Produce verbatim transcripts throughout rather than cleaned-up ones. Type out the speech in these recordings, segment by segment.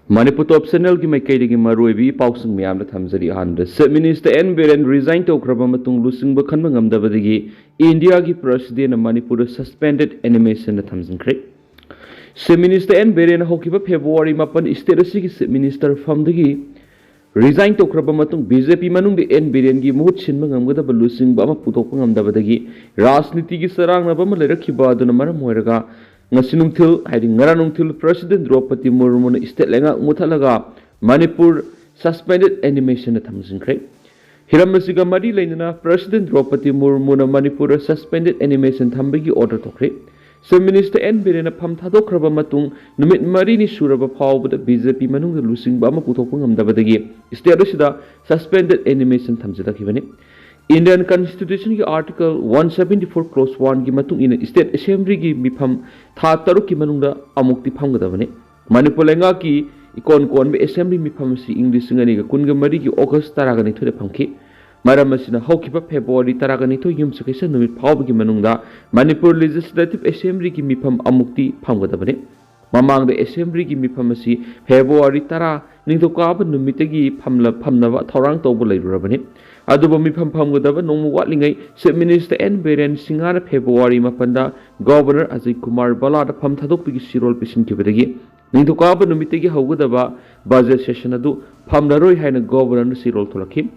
ꯃꯅꯤꯄꯨꯔ ꯇꯣꯞ ꯆꯦꯅꯦꯜꯒꯤ ꯃꯥꯏꯀꯩꯗꯒꯤ ꯃꯔꯨꯑꯣꯏꯕ ꯏ ꯄꯥꯎꯁꯤꯡ ꯃꯌꯥꯝꯗ ꯊꯝꯖꯔꯤ꯫ ꯑꯍꯥꯟꯕꯗ, chief minister N Biren resign ꯇꯧꯈ꯭ꯔꯕ ꯃꯇꯨꯡ ꯂꯨꯆꯤꯡꯕ ꯈꯟꯕ ꯉꯝꯗꯕꯗꯒꯤ ꯏꯟꯗꯤꯌꯥꯒꯤ ꯄ꯭ꯔꯁꯤꯗꯦꯟꯅ ꯃꯅꯤꯄꯨꯔꯗ ꯁꯁꯄꯦꯟꯗꯦꯗ ꯑꯦꯅꯤꯃꯦꯁꯟꯗ ꯊꯝꯖꯤꯟꯈ꯭ꯔꯦ꯫ ꯆꯤꯐ ꯃꯤꯅꯤꯁꯇꯔ ꯑꯦꯟ ꯕꯤꯔꯦꯟꯅ ꯍꯧꯈꯤꯕ ꯐꯦꯕ꯭ꯔꯨꯋꯥꯔꯤ ꯃꯥꯄꯟ ꯁ꯭ꯇꯦꯠ ꯑꯁꯤꯒꯤ ꯆꯤꯐ ꯃꯤꯅꯤꯁꯇꯔ ꯐꯝꯗꯒꯤ ꯔꯤꯖꯥꯏꯟ ꯇꯧꯈ꯭ꯔꯕ ꯃꯇꯨꯡ ꯕꯤ ꯖꯦ ꯄꯤ ꯃꯅꯨꯡꯗ ꯑꯦꯟ ꯕꯤꯔꯦꯟꯒꯤ ꯃꯍꯨꯠ ꯁꯤꯟꯕ ꯉꯝꯒꯗꯕ ꯂꯨꯆꯤꯡꯕ ꯑꯃ ꯄꯨꯊꯣꯛꯄ ꯉꯝꯗꯕꯗꯒꯤ ꯔꯥꯖꯅꯤꯇꯤꯒꯤ ꯆꯔꯥꯡꯅꯕ ꯑꯃ ꯂꯩꯔꯛꯈꯤꯕ ꯑꯗꯨꯅ ꯃꯔꯝ ꯑꯣꯏꯔꯒ ꯉꯁꯤ ꯅꯨꯡꯊꯤꯜ, ꯍꯥꯏꯗꯤ ꯉꯔꯥꯡ ꯅꯨꯡꯊꯤꯜ, ꯄ꯭ꯔꯁꯤꯗꯦꯟ ꯗ꯭ꯔꯧꯄꯗꯤ ꯃꯨꯔꯃꯨꯅ ꯁ꯭ꯇꯦꯠ ꯂꯩꯉꯥꯛ ꯃꯨꯠꯊꯠꯂꯒ ꯃꯅꯤꯄꯨꯔ ꯁꯁꯄꯦꯟꯗꯦꯗ ꯑꯦꯅꯤꯃꯦꯁꯟꯗ ꯊꯝꯖꯤꯟꯈ꯭ꯔꯦ꯫ ꯍꯤꯔꯝ ꯑꯁꯤꯒ ꯃꯔꯤ ꯂꯩꯅꯅ ꯄ꯭ꯔꯁꯤꯗꯦꯟ ꯗ꯭ꯔꯧꯄꯗꯤ ꯃꯨꯔꯃꯨꯅ ꯃꯅꯤꯄꯨꯔꯗ ꯁꯁꯄꯦꯟꯗꯦꯗ ꯑꯦꯅꯤꯃꯦꯁꯟ ꯊꯝꯕꯒꯤ ꯑꯣꯔꯗꯔ ꯊꯣꯛꯈ꯭ꯔꯦ꯫ ꯆꯤꯐ ꯃꯤꯅꯤꯁꯇꯔ ꯑꯦꯟ ꯕꯤꯔꯦꯟꯅ ꯐꯝ ꯊꯥꯗꯣꯛꯈ꯭ꯔꯕ ꯃꯇꯨꯡ ꯅꯨꯃꯤꯠ ꯃꯔꯤꯅꯤ ꯁꯨꯔꯕ ꯐꯥꯎꯕꯗ ꯕꯤ ꯖꯦ ꯄꯤ ꯃꯅꯨꯡꯗ ꯂꯨꯆꯤꯡꯕ ꯑꯃ ꯄꯨꯊꯣꯛꯄ ꯉꯝꯗꯕꯗꯒꯤ ꯁ꯭ꯇꯦꯠ ꯑꯁꯤꯗ ꯁꯁꯄꯦꯟꯗꯦꯗ ꯑꯦꯅꯤꯃꯦꯁꯟ ꯊꯝꯖꯤꯜꯂꯛꯈꯤꯕꯅꯤ꯫ ꯏꯟꯗꯤꯌꯟ ꯀꯟꯁꯇꯤꯇ꯭ꯌꯨꯁꯟꯒꯤ article one seventy four clause ꯋꯥꯟꯒꯤ ꯃꯇꯨꯡ ꯏꯟꯅ ꯁ꯭ꯇꯦꯠ ꯑꯦꯁꯦꯝꯕ꯭ꯂꯤꯒꯤ ꯃꯤꯐꯝ ꯊꯥ ꯇꯔꯨꯛꯀꯤ ꯃꯅꯨꯡꯗ ꯑꯃꯨꯛꯇꯤ ꯐꯝꯒꯗꯕꯅꯤ꯫ ꯃꯅꯤꯄꯨꯔ ꯂꯩꯉꯥꯛꯀꯤ ꯏꯀꯣꯟ ꯀꯣꯟꯕ ꯑꯦꯁꯦꯝꯕ꯭ꯂꯤ ꯃꯤꯐꯝ ꯑꯁꯤ ꯏꯪ ꯂꯤꯁꯤꯡ ꯑꯅꯤꯒ ꯀꯨꯟꯒ ꯃꯔꯤꯒꯤ ꯑꯣꯒꯁ ꯇꯔꯥꯒ ꯅꯤꯊꯣꯏꯗ ꯐꯝꯈꯤ꯫ ꯃꯔꯝ ꯑꯁꯤꯅ, ꯍꯧꯈꯤꯕ ꯐꯦꯕ꯭ꯔꯨꯋꯥꯔꯤ ꯇꯔꯥꯒ ꯅꯤꯊꯣꯏ ꯌꯨꯝꯁꯀꯩꯁ ꯅꯨꯃꯤꯠ ꯐꯥꯎꯕꯒꯤ ꯃꯅꯨꯡꯗ ꯃꯅꯤꯄꯨꯔ ꯂꯦꯖꯤꯁꯂꯦꯇꯤꯚ ꯑꯦꯁꯦꯝꯕ꯭ꯂꯤꯒꯤ ꯃꯤꯐꯝ ꯑꯃꯨꯛꯇꯤ ꯐꯝꯒꯗꯕꯅꯤ꯫ ꯃꯃꯥꯡꯗ ꯑꯦꯁꯦꯝꯕ꯭ꯂꯤꯒꯤ ꯃꯤꯐꯝ ꯑꯁꯤ ꯐꯦꯕ꯭ꯔꯨꯋꯥꯔꯤ ꯇꯔꯥ, ꯅꯤꯡꯊꯧꯀꯥꯕ ꯅꯨꯃꯤꯠꯇꯒꯤ ꯐꯝꯂ-, ꯐꯝꯅꯕ ꯊꯧꯔꯥꯡ ꯇꯧꯕ ꯂꯩꯔꯨꯔꯕꯅꯤ꯫ ꯑꯗꯨꯕꯨ ꯃꯤꯐꯝ ꯐꯝꯒꯗꯕ ꯅꯣꯡꯃ ꯋꯥꯠꯂꯤꯉꯩ ꯆꯤꯐ ꯃꯤꯅꯤꯁꯇꯔ ꯑꯦꯟ ꯕꯤꯔꯦꯟ ꯁꯤꯡꯍꯅ ꯐꯦꯕ꯭ꯔꯨꯋꯥꯔꯤ ꯃꯥꯄꯟꯗ ꯒꯣꯚꯔꯅꯔ ꯑꯖꯌ ꯀꯨꯃꯥꯔ ꯚꯜꯂꯥꯗ ꯐꯝ ꯊꯥꯗꯣꯛꯄꯒꯤ ꯆꯦꯔꯣꯜ ꯄꯤꯁꯤꯟꯈꯤꯕꯗꯒꯤ ꯅꯤꯡꯊꯧꯀꯥꯕ ꯅꯨꯃꯤꯠꯇꯒꯤ ꯍꯧꯒꯗꯕ ꯕꯖꯦꯠ ꯁꯦꯁꯟ ꯑꯗꯨ ꯐꯝꯂꯔꯣꯏ ꯍꯥꯏꯅ ꯒꯣꯚꯔꯅꯔꯅ ꯆꯦꯔꯣꯜ ꯊꯣꯛꯂꯛꯈꯤ꯫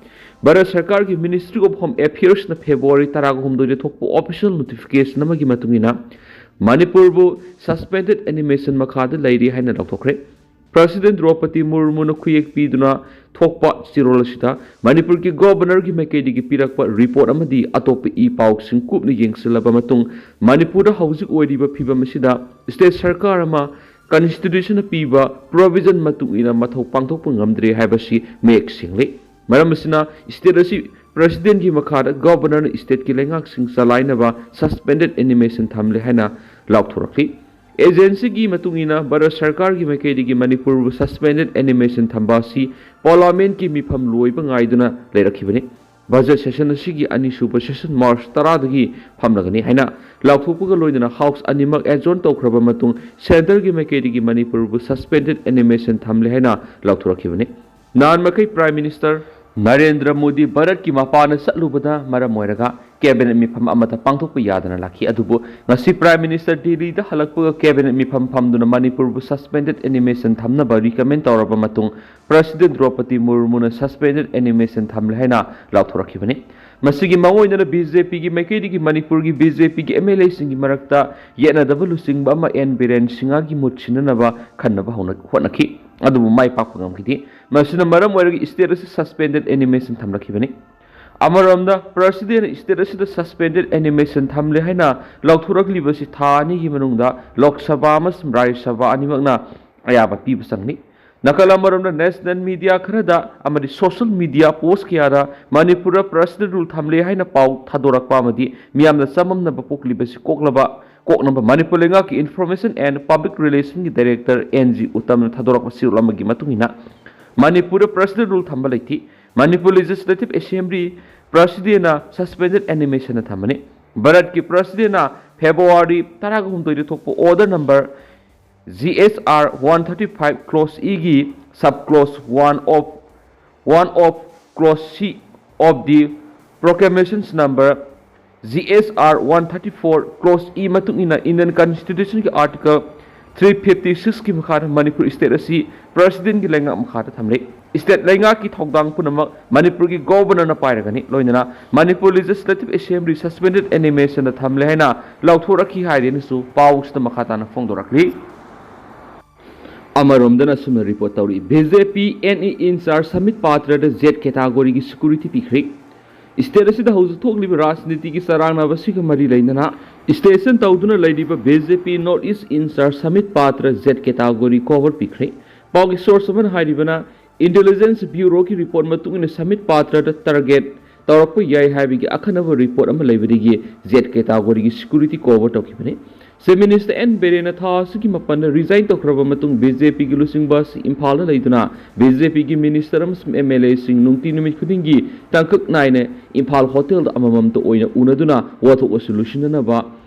ꯚꯥꯔꯠ ꯁꯔꯀꯥꯔꯒꯤ ꯃꯤꯅꯤꯁꯇ꯭ꯔꯤ ꯑꯣꯐ ꯍꯣꯝ ꯑꯦꯐꯤꯌꯔꯁꯅ ꯐꯦꯕ꯭ꯔꯨꯋꯥꯔꯤ ꯇꯔꯥꯒ ꯍꯨꯝꯗꯣꯏꯗ ꯊꯣꯛꯄ ꯑꯣꯐꯤꯁꯤꯌꯦꯜ ꯅꯣꯇꯤꯐꯤꯀꯦꯁꯟ ꯑꯃꯒꯤ ꯃꯇꯨꯡ ꯏꯟꯅ ꯃꯅꯤꯄꯨꯔꯕꯨ ꯁꯁꯄꯦꯟꯗꯦꯗ ꯑꯦꯅꯤꯃꯦꯁꯟ ꯃꯈꯥꯗ ꯂꯩꯔꯤ ꯍꯥꯏꯅ ꯂꯥꯎꯊꯣꯛꯈ꯭ꯔꯦ꯫ ꯄ꯭ꯔꯁꯤꯗꯦꯟ ꯗ꯭ꯔꯧꯄꯗꯤ ꯃꯨꯔꯃꯨꯅ ꯈꯨꯌꯦꯛ ꯄꯤꯗꯨꯅ ꯊꯣꯛꯄ ꯆꯦꯔꯣꯜ ꯑꯁꯤꯗ ꯃꯅꯤꯄꯨꯔꯒꯤ ꯒꯣꯚꯔꯅꯔꯒꯤ ꯃꯥꯏꯀꯩꯗꯒꯤ ꯄꯤꯔꯛꯄ ꯔꯤꯄꯣꯔꯠ ꯑꯃꯗꯤ ꯑꯇꯣꯞꯄ ꯏ ꯄꯥꯎꯁꯤꯡ ꯀꯨꯞꯅ ꯌꯦꯡꯁꯤꯜꯂꯕ ꯃꯇꯨꯡ ꯃꯅꯤꯄꯨꯔꯗ ꯍꯧꯖꯤꯛ ꯑꯣꯏꯔꯤꯕ ꯐꯤꯕꯝ ꯑꯁꯤꯗ ꯁ꯭ꯇꯦꯠ ꯁꯔꯀꯥꯔ ꯑꯃ ꯀꯟꯁꯇꯤꯇ꯭ꯌꯨꯁꯟꯅ ꯄꯤꯕ ꯄ꯭ꯔꯣꯚꯤꯖꯟ ꯃꯇꯨꯡ ꯏꯟꯅ ꯃꯊꯧ ꯄꯥꯡꯊꯣꯛꯄ ꯉꯝꯗ꯭ꯔꯦ ꯍꯥꯏꯕꯁꯤ ꯃꯌꯦꯛ ꯁꯦꯡꯂꯦ꯫ ꯃꯔꯝ ꯑꯁꯤꯅ, ꯁ꯭ꯇꯦꯠ ꯑꯁꯤ ꯄ꯭ꯔꯁꯤꯗꯦꯟꯒꯤ ꯃꯈꯥꯗ ꯒꯣꯚꯔꯅꯔꯅ ꯁ꯭ꯇꯦꯠꯀꯤ ꯂꯩꯉꯥꯛꯁꯤꯡ ꯆꯂꯥꯏꯅꯕ ꯁꯁꯄꯦꯟꯗꯦꯗ ꯑꯦꯅꯤꯃꯦꯁꯟ ꯊꯝꯂꯦ ꯍꯥꯏꯅ ꯂꯥꯎꯊꯣꯔꯛꯂꯤ꯫ ꯑꯦꯖꯦꯟꯁꯤꯒꯤ ꯃꯇꯨꯡ ꯏꯟꯅ, ꯚꯥꯔꯠ ꯁꯔꯀꯥꯔꯒꯤ ꯃꯥꯏꯀꯩꯗꯒꯤ ꯃꯅꯤꯄꯨꯔꯕꯨ ꯁꯁꯄꯦꯟꯗꯦꯗ ꯑꯦꯅꯤꯃꯦꯁꯟ ꯊꯝꯕ ꯑꯁꯤ ꯄꯥꯔꯂꯥꯃꯦꯟꯠꯀꯤ ꯃꯤꯐꯝ ꯂꯣꯏꯕ ꯉꯥꯏꯗꯨꯅ ꯂꯩꯔꯛꯈꯤꯕꯅꯤ꯫ ꯕꯖꯦꯠ ꯁꯦꯁꯟ ꯑꯁꯤꯒꯤ ꯑꯅꯤꯁꯨꯕ ꯁꯦꯁꯟ ꯃꯥꯔꯆ ꯇꯔꯥꯗꯒꯤ ꯐꯝꯂꯒꯅꯤ ꯍꯥꯏꯅ ꯂꯥꯎꯊꯣꯛꯄꯒ ꯂꯣꯏꯅꯅ ꯍꯥꯎꯁ ꯑꯅꯤꯃꯛ ꯑꯦꯖꯣꯔꯟ ꯇꯧꯈ꯭ꯔꯕ ꯃꯇꯨꯡ ꯁꯦꯟꯇꯔꯒꯤ ꯃꯥꯏꯀꯩꯗꯒꯤ ꯃꯅꯤꯄꯨꯔꯕꯨ ꯁꯁꯄꯦꯟꯗꯦꯗ ꯑꯦꯅꯤꯃꯦꯁꯟ ꯊꯝꯂꯦ ꯍꯥꯏꯅ ꯂꯥꯎꯊꯣꯔꯛꯈꯤꯕꯅꯤ꯫ ꯅꯍꯥꯟ ꯃꯈꯩ ꯄ꯭ꯔꯥꯏꯝ ꯃꯤꯅꯤꯁꯇꯔ ꯅꯔꯦꯟꯗ꯭ꯔ ꯃꯣꯗꯤ ꯚꯥꯔꯠꯀꯤ ꯃꯄꯥꯟꯗ ꯆꯠꯂꯨꯕꯗ ꯃꯔꯝ ꯑꯣꯏꯔꯒ ꯀꯦꯕꯤꯅꯦꯠ ꯃꯤꯐꯝ ꯑꯃꯠꯇ ꯄꯥꯡꯊꯣꯛꯄ ꯌꯥꯗꯅ ꯂꯥꯛꯈꯤ꯫ ꯑꯗꯨꯕꯨ ꯉꯁꯤ ꯄ꯭ꯔꯥꯏꯝ ꯃꯤꯅꯤꯁꯇꯔ ꯗꯤꯜꯂꯤꯗ ꯍꯜꯂꯛꯄꯒ ꯀꯦꯕꯤꯅꯦꯠ ꯃꯤꯐꯝ ꯐꯝꯗꯨꯅ ꯃꯅꯤꯄꯨꯔꯕꯨ ꯁꯁꯄꯦꯟꯗꯦꯗ ꯑꯦꯅꯤꯃꯦꯁꯟ ꯊꯝꯅꯕ ꯔꯤꯀꯃꯦꯟ ꯇꯧꯔꯕ ꯃꯇꯨꯡ ꯄ꯭ꯔꯦꯁꯤꯗꯦꯟꯠ ꯗ꯭ꯔꯧꯄꯗꯤ ꯃꯨꯔꯃꯨꯅ ꯁꯁꯄꯦꯟꯗꯦꯗ ꯑꯦꯅꯤꯃꯦꯁꯟ ꯊꯝꯂꯦ ꯍꯥꯏꯅ ꯂꯥꯎꯊꯣꯔꯛꯈꯤꯕꯅꯤ꯫ ꯃꯁꯤꯒꯤ ꯃꯥꯡꯑꯣꯏꯅꯅ ꯕꯤ ꯖꯦ ꯄꯤꯒꯤ ꯃꯥꯏꯀꯩꯗꯒꯤ ꯃꯅꯤꯄꯨꯔꯒꯤ ꯕꯤ ꯖꯦ ꯄꯤꯒꯤ ꯑꯦꯝ ꯑꯦꯜ ꯑꯦꯁꯤꯡꯒꯤ ꯃꯔꯛꯇ ꯌꯦꯠꯅꯗꯕ ꯂꯨꯆꯤꯡꯕ ꯑꯃ ꯑꯦꯟ ꯕꯤꯔꯦꯟ ꯁꯤꯡꯍꯒꯤ ꯃꯨꯠ ꯁꯤꯟꯅꯅꯕ ꯈꯟꯅꯕ ꯍꯧꯅ-, ꯍꯣꯠꯅꯈꯤ꯫ ꯑꯗꯨꯕꯨ ꯃꯥꯏ ꯄꯥꯛꯄ ꯉꯝꯈꯤꯗꯦ꯫ ꯃꯁꯤꯅ ꯃꯔꯝ ꯑꯣꯏꯔꯒ ꯁ꯭ꯇꯦꯠ ꯑꯁꯤ ꯁꯁꯄꯦꯟꯗꯦꯗ ꯑꯦꯅꯤꯃꯦꯁꯟ ꯊꯝꯂꯛꯈꯤꯕꯅꯤ꯫ ꯑꯃꯔꯣꯝꯗ, ꯄ꯭ꯔꯦꯁꯤꯗꯦꯟꯠꯅ ꯁ꯭ꯇꯦꯠ ꯑꯁꯤꯗ ꯁꯁꯄꯦꯟꯗꯦꯗ ꯑꯦꯅꯤꯃꯦꯁꯟ ꯊꯝꯂꯦ ꯍꯥꯏꯅ ꯂꯥꯎꯊꯣꯔꯛꯂꯤꯕꯁꯤ ꯊꯥ ꯑꯅꯤꯒꯤ ꯃꯅꯨꯡꯗ ꯂꯣꯛ ꯁꯚꯥ ꯑꯃꯁꯨꯡ ꯔꯥꯖ꯭ꯌ ꯁꯚꯥ ꯑꯅꯤꯃꯛꯅ ꯑꯌꯥꯕ ꯄꯤꯕ ꯆꯪꯂꯤ꯫ ꯅꯥꯀꯜ ꯑꯃꯔꯣꯝꯗ, ꯅꯦꯁꯅꯦꯜ ꯃꯤꯗꯤꯌꯥ ꯈꯔꯗ ꯑꯃꯗꯤ ꯁꯣꯁꯤꯌꯦꯜ ꯃꯤꯗꯤꯌꯥ ꯄꯣꯁ ꯀꯌꯥꯗ ꯃꯅꯤꯄꯨꯔꯗ ꯄ꯭ꯔꯦꯁꯤꯗꯦꯟꯠ ꯔꯨꯜ ꯊꯝꯂꯦ ꯍꯥꯏꯅ ꯄꯥꯎ ꯊꯥꯗꯣꯔꯛꯄ ꯑꯃꯗꯤ ꯃꯤꯌꯥꯝꯗ ꯆꯃꯝꯅꯕ ꯄꯣꯛꯂꯤꯕꯁꯤ ꯀꯣꯛꯅꯕ, ꯀꯣꯛꯅꯕ ꯃꯅꯤꯄꯨꯔ ꯂꯩꯉꯥꯛꯀꯤ ꯏꯟꯐꯣꯔꯃꯦꯁꯟ ꯑꯦꯟ ꯄꯕ꯭ꯂꯤꯛ ꯔꯤꯂꯦꯁꯟꯒꯤ ꯗꯥꯏꯔꯦꯛꯇꯔ ꯑꯦꯟ ꯖꯤ ꯎꯠꯇꯝꯅ ꯊꯥꯗꯣꯔꯛꯄ ꯆꯦꯔꯣꯜ ꯑꯃꯒꯤ ꯃꯇꯨꯡ ꯏꯟꯅ, ꯃꯅꯤꯄꯨꯔꯗ ꯄ꯭ꯔꯦꯁꯤꯗꯦꯟꯠ ꯔꯨꯜ ꯊꯝꯕ ꯂꯩꯇꯦ꯫ ꯃꯅꯤꯄꯨꯔ ꯂꯦꯖꯤꯁꯂꯦꯇꯤꯚ ꯑꯦꯁꯦꯝꯕ꯭ꯂꯤ ꯄ꯭ꯔꯦꯁꯤꯗꯦꯟꯠꯅ ꯁꯁꯄꯦꯟꯗꯦꯗ ꯑꯦꯅꯤꯃꯦꯁꯟꯗ ꯊꯝꯕꯅꯤ꯫ ꯚꯥꯔꯠꯀꯤ ꯄ꯭ꯔꯦꯁꯤꯗꯦꯟꯠꯅ ꯐꯦꯕ꯭ꯔꯨꯋꯥꯔꯤ ꯇꯔꯥꯒ ꯍꯨꯝꯗꯣꯏꯗ ꯊꯣꯛꯄ order number G H R one thirty five clause E ꯒꯤ sub clause one of, one of clause C of the proclamations number G H R one thirty four clause E ꯃꯇꯨꯡ ꯏꯟꯅ Indian Constitution ꯒꯤ Article three fifty six ꯀꯤ ꯃꯈꯥꯗ Manipur state ꯑꯁꯤ ꯄ꯭ꯔꯦꯁꯤꯗꯦꯟꯠꯀꯤ ꯂꯩꯉꯥꯛ ꯃꯈꯥꯗ ꯊꯝꯂꯤ꯫ ꯁ꯭ꯇꯦꯠ ꯂꯩꯉꯥꯛꯀꯤ ꯊꯧꯗꯥꯡ ꯄꯨꯝꯅꯃꯛ ꯃꯅꯤꯄꯨꯔꯒꯤ ꯒꯣꯚꯔꯅꯔꯅ ꯄꯥꯏꯔꯒꯅꯤ꯫ ꯂꯣꯏꯅꯅ ꯃꯅꯤꯄꯨꯔ ꯂꯦꯖꯤꯁꯂꯦꯇꯤꯚ ꯑꯦꯁꯦꯝꯕ꯭ꯂꯤ ꯁꯁꯄꯦꯟꯗꯦꯗ ꯑꯦꯅꯤꯃꯦꯁꯟꯗ ꯊꯝꯂꯦ ꯍꯥꯏꯅ ꯂꯥꯎꯊꯣꯔꯛꯈꯤ ꯍꯥꯏꯗꯨꯅꯁꯨ ꯄꯥꯎꯁꯤꯗ ꯃꯈꯥ ꯇꯥꯅ ꯐꯣꯡꯗꯣꯔꯛꯂꯤ꯫ ꯑꯃꯔꯣꯝꯗꯅ ꯑꯁꯨꯝꯅ ꯔꯤꯄꯣꯔꯠ ꯇꯧꯔꯤ, B J P N E in-charge submit ꯄꯥꯇ꯭ꯔꯗ ꯖꯦꯗ ꯀꯦꯇꯥꯒꯣꯔꯤꯒꯤ ꯁꯦꯀ꯭ꯌꯨꯔꯤꯇꯤ ꯄꯤꯈ꯭ꯔꯦ꯫ ꯁ꯭ꯇꯦꯠ ꯑꯁꯤꯗ ꯍꯧꯖꯤꯛ ꯊꯣꯛꯂꯤꯕ ꯔꯥꯖꯅꯤꯇꯤꯒꯤ ꯆꯔꯥꯡꯅꯕ ꯑꯁꯤꯒ ꯃꯔꯤ ꯂꯩꯅꯅ ꯁ꯭ꯇꯦꯁꯟ ꯇꯧꯗꯨꯅ ꯂꯩꯔꯤꯕ ꯕꯤ ꯖꯦ ꯄꯤ ꯅꯣꯔꯠ ꯏꯁ ꯏꯟꯆꯥꯔꯖ ꯁꯃꯤꯠ ꯄꯥꯇ꯭ꯔ ꯖꯦꯗ ꯀꯦꯇꯥꯒꯣꯔꯤ ꯀꯣꯚꯔ ꯄꯤꯈ꯭ꯔꯦ꯫ ꯄꯥꯎꯒꯤ ꯁꯣꯔꯁ ꯑꯃꯅ ꯍꯥꯏꯔꯤꯕꯅ, ꯏꯟꯇꯦꯂꯤꯖꯦꯟꯁ ꯕ꯭ꯌꯨꯔꯣꯒꯤ ꯔꯤꯄꯣꯔꯠ ꯃꯇꯨꯡ ꯏꯟꯅ ꯁꯃꯤꯠ ꯄꯥꯇ꯭ꯔꯗ ꯇꯥꯔꯒꯦꯠ ꯇꯧꯔꯛꯄ ꯌꯥꯏ ꯍꯥꯏꯕꯒꯤ ꯑꯈꯟꯅꯕ ꯔꯤꯄꯣꯔꯠ ꯑꯃ ꯂꯩꯕꯗꯒꯤ ꯖꯦꯗ ꯀꯦꯇꯥꯒꯣꯔꯤꯒꯤ ꯁꯦꯀ꯭ꯌꯨꯔꯤꯇꯤ ꯀꯣꯚꯔ ꯇꯧꯈꯤꯕꯅꯤ꯫ ꯆꯤꯐ ꯃꯤꯅꯤꯁꯇꯔ ꯑꯦꯟ ꯕꯤꯔꯦꯟꯅ ꯊꯥ ꯑꯁꯤꯒꯤ ꯃꯥꯄꯟꯗ ꯔꯤꯖꯥꯏꯟ ꯇꯧꯈ꯭ꯔꯕ ꯃꯇꯨꯡ ꯕꯤ ꯖꯦ ꯄꯤꯒꯤ ꯂꯨꯆꯤꯡꯕ ꯑꯁꯤ ꯏꯝꯐꯥꯜꯗ ꯂꯩꯗꯨꯅ ꯕꯤ ꯖꯦ ꯄꯤꯒꯤ ꯃꯤꯅꯤꯁꯇꯔ ꯑꯃꯁꯨꯡ ꯑꯦꯝ ꯑꯦꯜ ꯑꯦꯁꯤꯡ ꯅꯨꯡꯇꯤ ꯅꯨꯃꯤꯠ ꯈꯨꯗꯤꯡꯒꯤ ꯇꯥꯡꯀꯛ ꯅꯥꯏꯅ ꯏꯝꯐꯥꯜ ꯍꯣꯇꯦꯜꯗ ꯑꯃꯃꯝꯇ ꯑꯣꯏꯅ ꯎꯅꯗꯨꯅ ꯋꯥꯊꯣꯛ ꯋꯥꯁꯤꯜ ꯂꯣꯏꯁꯤꯟꯅꯅꯕ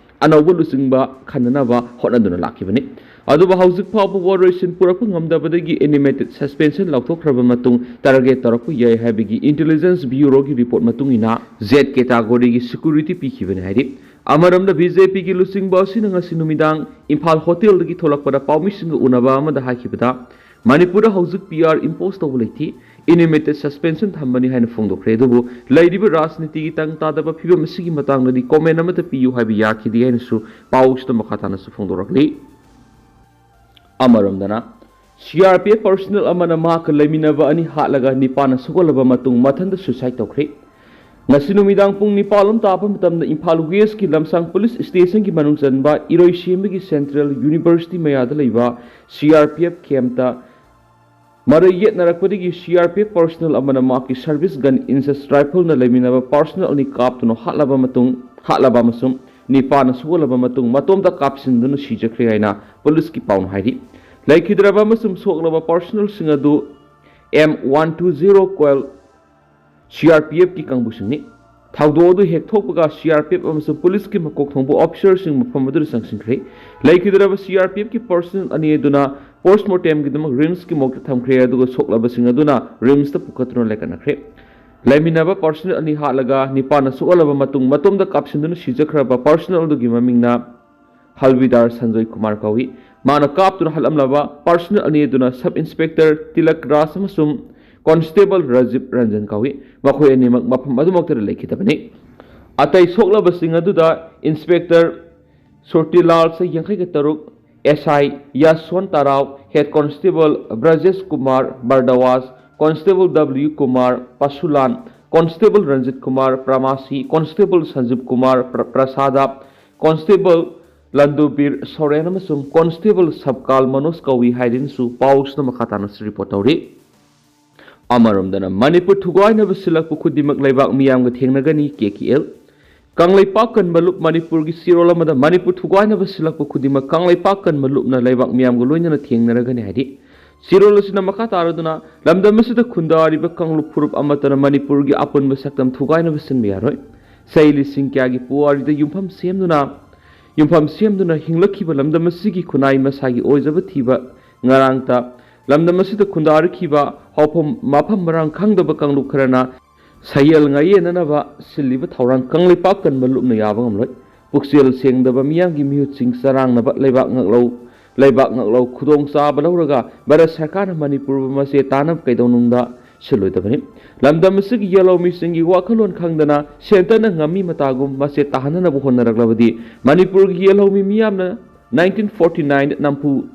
ꯑꯅꯧꯕ ꯂꯨꯆꯤꯡꯕ ꯈꯟꯅꯅꯕ ꯍꯣꯠꯅꯗꯨꯅ ꯂꯥꯛꯈꯤꯕꯅꯤ꯫ ꯑꯗꯨꯕꯨ ꯍꯧꯖꯤꯛ ꯐꯥꯎꯕ ꯋꯥꯔꯣꯏꯁꯤꯟ ꯄꯨꯔꯛꯄ ꯉꯝꯗꯕꯗꯒꯤ ꯑꯦꯅꯤꯃꯦꯇꯦꯗ ꯁꯁꯄꯦꯟꯁꯟ ꯂꯧꯊꯣꯛꯈ꯭ꯔꯕ ꯃꯇꯨꯡ ꯇꯥꯔꯒꯦꯠ ꯇꯧꯔꯛꯄ ꯌꯥꯏ ꯍꯥꯏꯕꯒꯤ ꯏꯟꯇꯦꯂꯤꯖꯦꯟꯁ ꯕ꯭ꯌꯨꯔꯣꯒꯤ ꯔꯤꯄꯣꯔꯠ ꯃꯇꯨꯡ ꯏꯟꯅ ꯖꯦꯗ ꯀꯦꯇꯥꯒꯣꯔꯤꯒꯤ ꯁꯦꯀ꯭ꯌꯨꯔꯤꯇꯤ ꯄꯤꯈꯤꯕꯅꯤ ꯍꯥꯏꯔꯤ꯫ ꯑꯃꯔꯣꯝꯗ ꯕꯤ ꯖꯦ ꯄꯤꯒꯤ ꯂꯨꯆꯤꯡꯕ ꯑꯁꯤꯅ ꯉꯁꯤ ꯅꯨꯃꯤꯗꯥꯡ ꯏꯝꯐꯥꯜ ꯍꯣꯇꯦꯜꯗꯒꯤ ꯊꯣꯛꯂꯛꯄꯗ ꯄꯥꯎꯃꯤꯁꯤꯡꯒ ꯎꯅꯕ ꯑꯃꯗ ꯍꯥꯏꯈꯤꯕꯗ, ꯃꯅꯤꯄꯨꯔꯗ ꯍꯧꯖꯤꯛ ꯄꯤ ꯑꯥꯔ ꯏꯝꯄꯣꯁ ꯇꯧꯕ ꯂꯩꯇꯦ, ꯑꯦꯅꯤꯃꯦꯇꯦꯗ ꯁꯁꯄꯦꯟꯁꯟ ꯊꯝꯕꯅꯤ ꯍꯥꯏꯅ ꯐꯣꯡꯗꯣꯛꯈ꯭ꯔꯦ꯫ ꯑꯗꯨꯕꯨ ꯂꯩꯔꯤꯕ ꯔꯥꯖꯅꯤꯇꯤꯒꯤ ꯇꯪ ꯇꯥꯗꯕ ꯐꯤꯕꯝ ꯑꯁꯤꯒꯤ ꯃꯇꯥꯡꯗꯗꯤ ꯀꯣꯃꯦꯟ ꯑꯃꯠꯇ ꯄꯤꯌꯨ ꯍꯥꯏꯕ ꯌꯥꯈꯤꯗꯦ ꯍꯥꯏꯅꯁꯨ ꯄꯥꯎꯁꯤꯗ ꯃꯈꯥ ꯇꯥꯅꯁꯨ ꯐꯣꯡꯗꯣꯔꯛꯂꯤ꯫ ꯑꯃꯔꯣꯝꯗꯅ, C R P F personal ꯑꯃꯅ ꯃꯍꯥꯛꯀ ꯂꯩꯃꯤꯟꯅꯕ ꯑꯅꯤ ꯍꯥꯠꯂꯒ ꯅꯤꯄꯥꯅ ꯁꯣꯛꯍꯜꯂꯕ ꯃꯇꯨꯡ ꯃꯊꯟꯇ ꯁꯨꯏꯁꯥꯏꯗ ꯇꯧꯈ꯭ꯔꯦ꯫ ꯉꯁꯤ ꯅꯨꯃꯤꯗꯥꯡ ꯄꯨꯡ ꯅꯤꯄꯥꯜ ꯂꯣꯝ ꯇꯥꯕ ꯃꯇꯝꯗ ꯏꯝꯐꯥꯜ ꯋꯦꯁꯀꯤ ꯂꯝꯁꯥꯡ ꯄꯨꯂꯤꯁ ꯁ꯭ꯇꯦꯁꯟꯒꯤ ꯃꯅꯨꯡ ꯆꯟꯕ ꯏꯔꯣꯏꯁꯦꯝꯕꯒꯤ ꯁꯦꯟꯇ꯭ꯔꯦꯜ ꯌꯨꯅꯤꯚꯔꯁꯤꯇꯤ ꯃꯌꯥꯗ ꯂꯩꯕ ꯁꯤ ꯑꯥꯔ ꯄꯤ ꯑꯦꯐ ꯀꯦꯝꯞꯇ ꯃꯔꯩ ꯌꯦꯠꯅꯔꯛꯄꯗꯒꯤ C R P F personal ꯑꯃꯅ ꯃꯍꯥꯛꯀꯤ ꯁꯔꯚꯤꯁ ꯒꯟ ꯏꯟꯁꯁ ꯔꯥꯏꯐꯜꯅ ꯂꯩꯃꯤꯟꯅꯕ ꯄꯔꯁꯅꯦꯜ ꯑꯅꯤ ꯀꯥꯞꯇꯨꯅ ꯍꯥꯠꯂꯕ ꯃꯇꯨꯡ, ꯍꯥꯠꯂꯕ ꯑꯃꯁꯨꯡ ꯅꯤꯄꯥꯅ ꯁꯣꯛꯍꯜꯂꯕ ꯃꯇꯨꯡ ꯃꯇꯣꯝꯇ ꯀꯥꯞꯁꯤꯟꯗꯨꯅ ꯁꯤꯖꯈ꯭ꯔꯦ ꯍꯥꯏꯅ ꯄꯨꯂꯤꯁꯀꯤ ꯄꯥꯎꯅ ꯍꯥꯏꯔꯤ꯫ ꯂꯩꯈꯤꯗ꯭ꯔꯕ ꯑꯃꯁꯨꯡ ꯁꯣꯛꯂꯕ ꯄꯔꯁꯅꯦꯜꯁꯤꯡ ꯑꯗꯨ ꯑꯦꯝ ꯋꯥꯟ ꯇꯨ ꯖꯤꯔꯣ ꯀꯣꯏꯜ ꯁꯤ ꯑꯥꯔ ꯄꯤ ꯑꯦꯐꯀꯤ ꯀꯥꯡꯕꯨꯁꯤꯡꯅꯤ꯫ ꯊꯧꯗꯣꯛ ꯑꯗꯨ ꯍꯦꯛ ꯊꯣꯛꯄꯒ ꯁꯤ ꯑꯥꯔ ꯄꯤ ꯑꯦꯐ ꯑꯃꯁꯨꯡ ꯄꯨꯂꯤꯁꯀꯤ ꯃꯀꯣꯛ ꯊꯣꯡꯕ ꯑꯣꯐꯤꯁꯔꯁꯤꯡ ꯃꯐꯝ ꯑꯗꯨꯗ ꯆꯪꯁꯤꯟꯈ꯭ꯔꯦ꯫ ꯂꯩꯈꯤꯗ꯭ꯔꯕ ꯁꯤ ꯑꯥꯔ ꯄꯤ ꯑꯦꯐꯀꯤ ꯄꯔꯁꯅꯦꯜ ꯑꯅꯤ ꯑꯗꯨꯅ ꯄꯣꯁꯃꯣꯔꯇꯦꯝꯒꯤꯗꯃꯛ ꯔꯤꯝꯁꯀꯤ ꯃꯣꯔꯒꯇ ꯊꯝꯈ꯭ꯔꯦ, ꯑꯗꯨꯒ ꯁꯣꯛꯂꯕꯁꯤꯡ ꯑꯗꯨꯅ ꯔꯤꯝꯁꯇ ꯄꯨꯈꯠꯇꯨꯅ ꯂꯩꯀꯠꯅꯈ꯭ꯔꯦ꯫ ꯂꯩꯃꯤꯟꯅꯕ ꯄꯔꯁꯅꯦꯜ ꯑꯅꯤ ꯍꯥꯠꯂꯒ ꯅꯤꯄꯥꯅ ꯁꯣꯛꯍꯜꯂꯕ ꯃꯇꯨꯡ ꯃꯇꯣꯝꯗ ꯀꯥꯞꯁꯤꯟꯗꯨꯅ ꯁꯤꯖꯈ꯭ꯔꯕ ꯄꯔꯁꯅꯦꯜ ꯑꯗꯨꯒꯤ ꯃꯃꯤꯡꯅ ꯍꯜꯕꯤꯗꯥꯔ ꯁꯟꯖꯣꯏ ꯀꯨꯃꯥꯔ ꯀꯧꯏ꯫ ꯃꯥꯅ ꯀꯥꯞꯇꯨꯅ ꯍꯥꯠꯂꯝꯂꯕ ꯄꯔꯁꯅꯦꯜ ꯑꯅꯤ ꯑꯗꯨꯅ ꯁꯕ ꯏꯟꯁꯄꯦꯛꯇꯔ ꯇꯤꯂꯛ ꯔꯥꯖ ꯑꯃꯁꯨꯡ ꯀꯣꯟꯁꯇꯦꯕꯜ ꯔꯥꯖꯤꯕ ꯔꯟꯖꯟ ꯀꯧꯏ꯫ ꯃꯈꯣꯏ ꯑꯅꯤꯃꯛ ꯃꯐꯝ ꯑꯗꯨꯃꯛꯇꯗ ꯂꯩꯈꯤꯗꯕꯅꯤ꯫ ꯑꯇꯩ ꯁꯣꯛꯂꯕꯁꯤꯡ ꯑꯗꯨꯗ ꯏꯟꯁꯄꯦꯛꯇꯔ ꯁꯨꯔꯇꯤꯂꯥꯜ ꯆꯍꯤ ꯌꯥꯡꯈꯩꯒ ꯇꯔꯨꯛ, S I Yashwan Tarao, head constable Brajesh Kumar Bhardwaj, constable W Kumar Pashulan, constable Ranjit Kumar Pramasi, constable Sanjiv Kumar ꯄ꯭ꯔ-, ꯄ꯭ꯔꯁꯥꯗ, ꯀꯣꯟꯁꯇꯦꯕꯜ ꯂꯟꯗꯨꯕꯤꯔ ꯁꯣꯔꯦꯟ ꯑꯃꯁꯨꯡ ꯀꯣꯟꯁꯇꯦꯕꯜ ꯁꯕꯀꯥꯜ ꯃꯅꯣꯖ ꯀꯧꯏ ꯍꯥꯏꯗꯨꯅꯁꯨ ꯄꯥꯎꯁꯤꯅ ꯃꯈꯥ ꯇꯥꯅꯁꯨ ꯔꯤꯄꯣꯔꯠ ꯇꯧꯔꯤ꯫ ꯑꯃꯔꯣꯝꯗꯅ, ꯃꯅꯤꯄꯨꯔ ꯊꯨꯒꯥꯏꯅꯕ ꯁꯤꯜꯂꯛꯄ ꯈꯨꯗꯤꯡꯃꯛ ꯂꯩꯕꯥꯛ ꯃꯤꯌꯥꯝꯒ ꯊꯦꯡꯅꯒꯅꯤ, ꯀꯦ ꯀꯦ ꯑꯦꯜ꯫ ꯀꯪꯂꯩꯄꯥꯛ ꯀꯟꯕ ꯂꯨꯞ ꯃꯅꯤꯄꯨꯔꯒꯤ ꯆꯦꯔꯣꯜ ꯑꯃꯗ ꯃꯅꯤꯄꯨꯔ ꯊꯨꯒꯥꯏꯅꯕ ꯁꯤꯜꯂꯛꯄ ꯈꯨꯗꯤꯡꯃꯛ ꯀꯪꯂꯩꯄꯥꯛ ꯀꯟꯕ ꯂꯨꯞꯅ ꯂꯩꯕꯥꯛ ꯃꯤꯌꯥꯝꯒ ꯂꯣꯏꯅꯅ ꯊꯦꯡꯅꯔꯒꯅꯤ ꯍꯥꯏꯔꯤ꯫ ꯆꯦꯔꯣꯜ ꯑꯁꯤꯅ ꯃꯈꯥ ꯇꯥꯔꯗꯨꯅ ꯂꯝꯗꯝ ꯑꯁꯤꯗ ꯈꯨꯟꯗꯥꯔꯤꯕ ꯀꯥꯡꯂꯨꯞ ꯐꯨꯔꯨꯞ ꯑꯃꯠꯇꯅ ꯃꯅꯤꯄꯨꯔꯒꯤ ꯑꯄꯨꯟꯕ ꯁꯛꯇꯝ ꯊꯨꯒꯥꯏꯅꯕ ꯁꯤꯟꯕ ꯌꯥꯔꯣꯏ꯫ ꯆꯍꯤ ꯂꯤꯁꯤꯡ ꯀꯌꯥꯒꯤ ꯄꯨꯋꯥꯔꯤꯗ ꯌꯨꯝꯐꯝ ꯁꯦꯝꯗꯨꯅ ꯌꯨꯝꯐꯝ ꯁꯦꯝꯗꯨꯅ ꯍꯤꯡꯂꯛꯈꯤꯕ ꯂꯝꯗꯝ ꯑꯁꯤꯒꯤ ꯈꯨꯟꯅꯥꯏ ꯃꯁꯥꯒꯤ ꯑꯣꯏꯖꯕ ꯊꯤꯕ ꯉꯔꯥꯡꯇ ꯂꯝꯗꯝ ꯑꯁꯤꯗ ꯈꯨꯟꯗꯥꯔꯛꯈꯤꯕ ꯍꯧꯐꯝ ꯃꯐꯝ ꯃꯔꯥꯡ ꯈꯪꯗꯕ ꯀꯥꯡꯂꯨꯞ ꯈꯔꯅ ꯁꯌꯦꯜ ꯉꯥꯌꯦꯟꯅꯅꯕ ꯁꯤꯜꯂꯤꯕ ꯊꯧꯔꯥꯡ ꯀꯪꯂꯩꯄꯥꯛ ꯀꯟꯕ ꯂꯨꯞꯅ ꯌꯥꯕ ꯉꯝꯂꯣꯏ꯫ ꯄꯨꯛꯆꯦꯜ ꯁꯦꯡꯗꯕ ꯃꯤꯌꯥꯝꯒꯤ ꯃꯤꯍꯨꯠꯁꯤꯡ ꯆꯔꯥꯡꯅꯕ ꯂꯩꯕꯥꯛ ꯉꯥꯛꯂꯧ ꯂꯩꯕꯥꯛ ꯉꯥꯛꯂꯧ ꯈꯨꯗꯣꯡꯆꯥꯕ ꯂꯧꯔꯒ ꯚꯥꯔꯠ ꯁꯔꯀꯥꯔꯅ ꯃꯅꯤꯄꯨꯔꯕꯨ ꯃꯆꯦ ꯇꯥꯅꯕ ꯀꯩꯗꯧꯅꯨꯡꯗ ꯁꯤꯜꯂꯣꯏꯗꯕꯅꯤ꯫ ꯂꯝꯗꯝ ꯑꯁꯤꯒꯤ ꯌꯦꯜꯍꯧꯃꯤꯁꯤꯡꯒꯤ ꯋꯥꯈꯜꯂꯣꯟ ꯈꯪꯗꯅ ꯁꯦꯟꯇꯔꯅ ꯉꯝꯃꯤ ꯃꯇꯥꯒꯨꯝ ꯃꯆꯦ ꯇꯥꯍꯟꯅꯅꯕ ꯍꯣꯠꯅꯔꯛꯂꯕꯗꯤ ꯃꯅꯤꯄꯨꯔꯒꯤ ꯌꯦꯜꯍꯧꯃꯤ ꯃꯤꯌꯥꯝꯅ ꯅꯥꯏꯟꯇꯤꯟ ꯐꯣꯔꯇꯤ ꯅꯥꯏꯟꯗ ꯅꯝꯐꯨ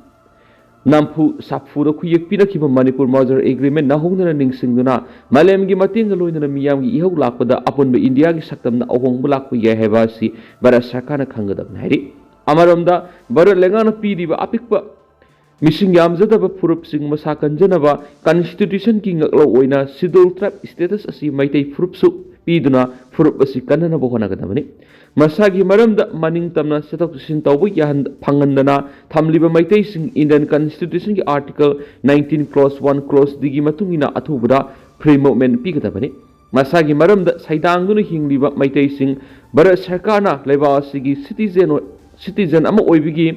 ꯅꯝꯐꯨ ꯁꯥꯐꯨꯗ ꯈꯨꯌꯦꯛ ꯄꯤꯔꯛꯈꯤꯕ ꯃꯅꯤꯄꯨꯔ ꯃꯔꯖꯔ ꯑꯦꯒ꯭ꯔꯤꯃꯦꯟ ꯅꯧꯍꯧꯅꯅ ꯅꯤꯡꯁꯤꯡꯗꯨꯅ ꯃꯥꯂꯦꯝꯒꯤ ꯃꯇꯦꯡꯒ ꯂꯣꯏꯅꯅ ꯃꯤꯌꯥꯝꯒꯤ ꯏꯍꯧ ꯂꯥꯛꯄꯗ ꯑꯄꯨꯟꯕ ꯏꯟꯗꯤꯌꯥꯒꯤ ꯁꯛꯇꯝꯗ ꯑꯍꯣꯡꯕ ꯂꯥꯛꯄ ꯌꯥꯏ ꯍꯥꯏꯕ ꯑꯁꯤ ꯚꯥꯔꯠ ꯁꯔꯀꯥꯔꯅ ꯈꯪꯒꯗꯕꯅꯤ ꯍꯥꯏꯔꯤ꯫ ꯑꯃꯔꯣꯝꯗ ꯚꯥꯔꯠ ꯂꯩꯉꯥꯛꯅ ꯄꯤꯔꯤꯕ ꯑꯄꯤꯛꯄ ꯃꯤꯁꯤꯡ ꯌꯥꯝꯖꯗꯕ ꯐꯨꯔꯨꯞꯁꯤꯡ ꯃꯁꯥ ꯀꯟꯖꯅꯕ ꯀꯟꯁꯇꯤꯇ꯭ꯌꯨꯁꯟꯒꯤ ꯉꯥꯛꯂꯧ ꯑꯣꯏꯅ ꯁꯤꯗꯨꯜ ꯇ꯭ꯔꯥꯏꯕ ꯁ꯭ꯇꯦꯇꯁ ꯑꯁꯤ ꯃꯩꯇꯩ ꯐꯨꯔꯨꯞꯁꯨ ꯄꯤꯗꯨꯅ ꯐꯨꯔꯨꯞ ꯑꯁꯤ ꯀꯟꯅꯅꯕ ꯍꯣꯠꯅꯒꯗꯕꯅꯤ꯫ ꯃꯁꯥꯒꯤ ꯃꯔꯝꯗ ꯃꯅꯤꯡ ꯇꯝꯅ ꯆꯠꯊꯣꯛ ꯆꯠꯁꯤꯟ ꯇꯧꯕ ꯌꯥꯍꯟ-, ꯐꯪꯍꯟꯗꯅ ꯊꯝꯂꯤꯕ ꯃꯩꯇꯩꯁꯤꯡ ꯏꯟꯗꯤꯌꯟ ꯀꯟꯁꯇꯤꯇ꯭ꯌꯨꯁꯟꯒꯤ article nineteen clause one clause ꯗꯤꯒꯤ ꯃꯇꯨꯡ ꯏꯟꯅ ꯑꯊꯨꯕꯗ ꯐ꯭ꯔꯤ ꯃꯨꯚꯃꯦꯟꯠ ꯄꯤꯒꯗꯕꯅꯤ꯫ ꯃꯁꯥꯒꯤ ꯃꯔꯝꯗ ꯁꯩꯗꯥꯡꯗꯨꯅ ꯍꯤꯡꯂꯤꯕ ꯃꯩꯇꯩꯁꯤꯡ ꯚꯥꯔꯠ ꯁꯔꯀꯥꯔꯅ ꯂꯩꯕꯥꯛ ꯑꯁꯤꯒꯤ ꯁꯤꯇꯤꯖꯦꯟ ꯑꯣꯏ-, ꯁꯤꯇꯤꯖꯦꯟ ꯑꯃ ꯑꯣꯏꯕꯒꯤ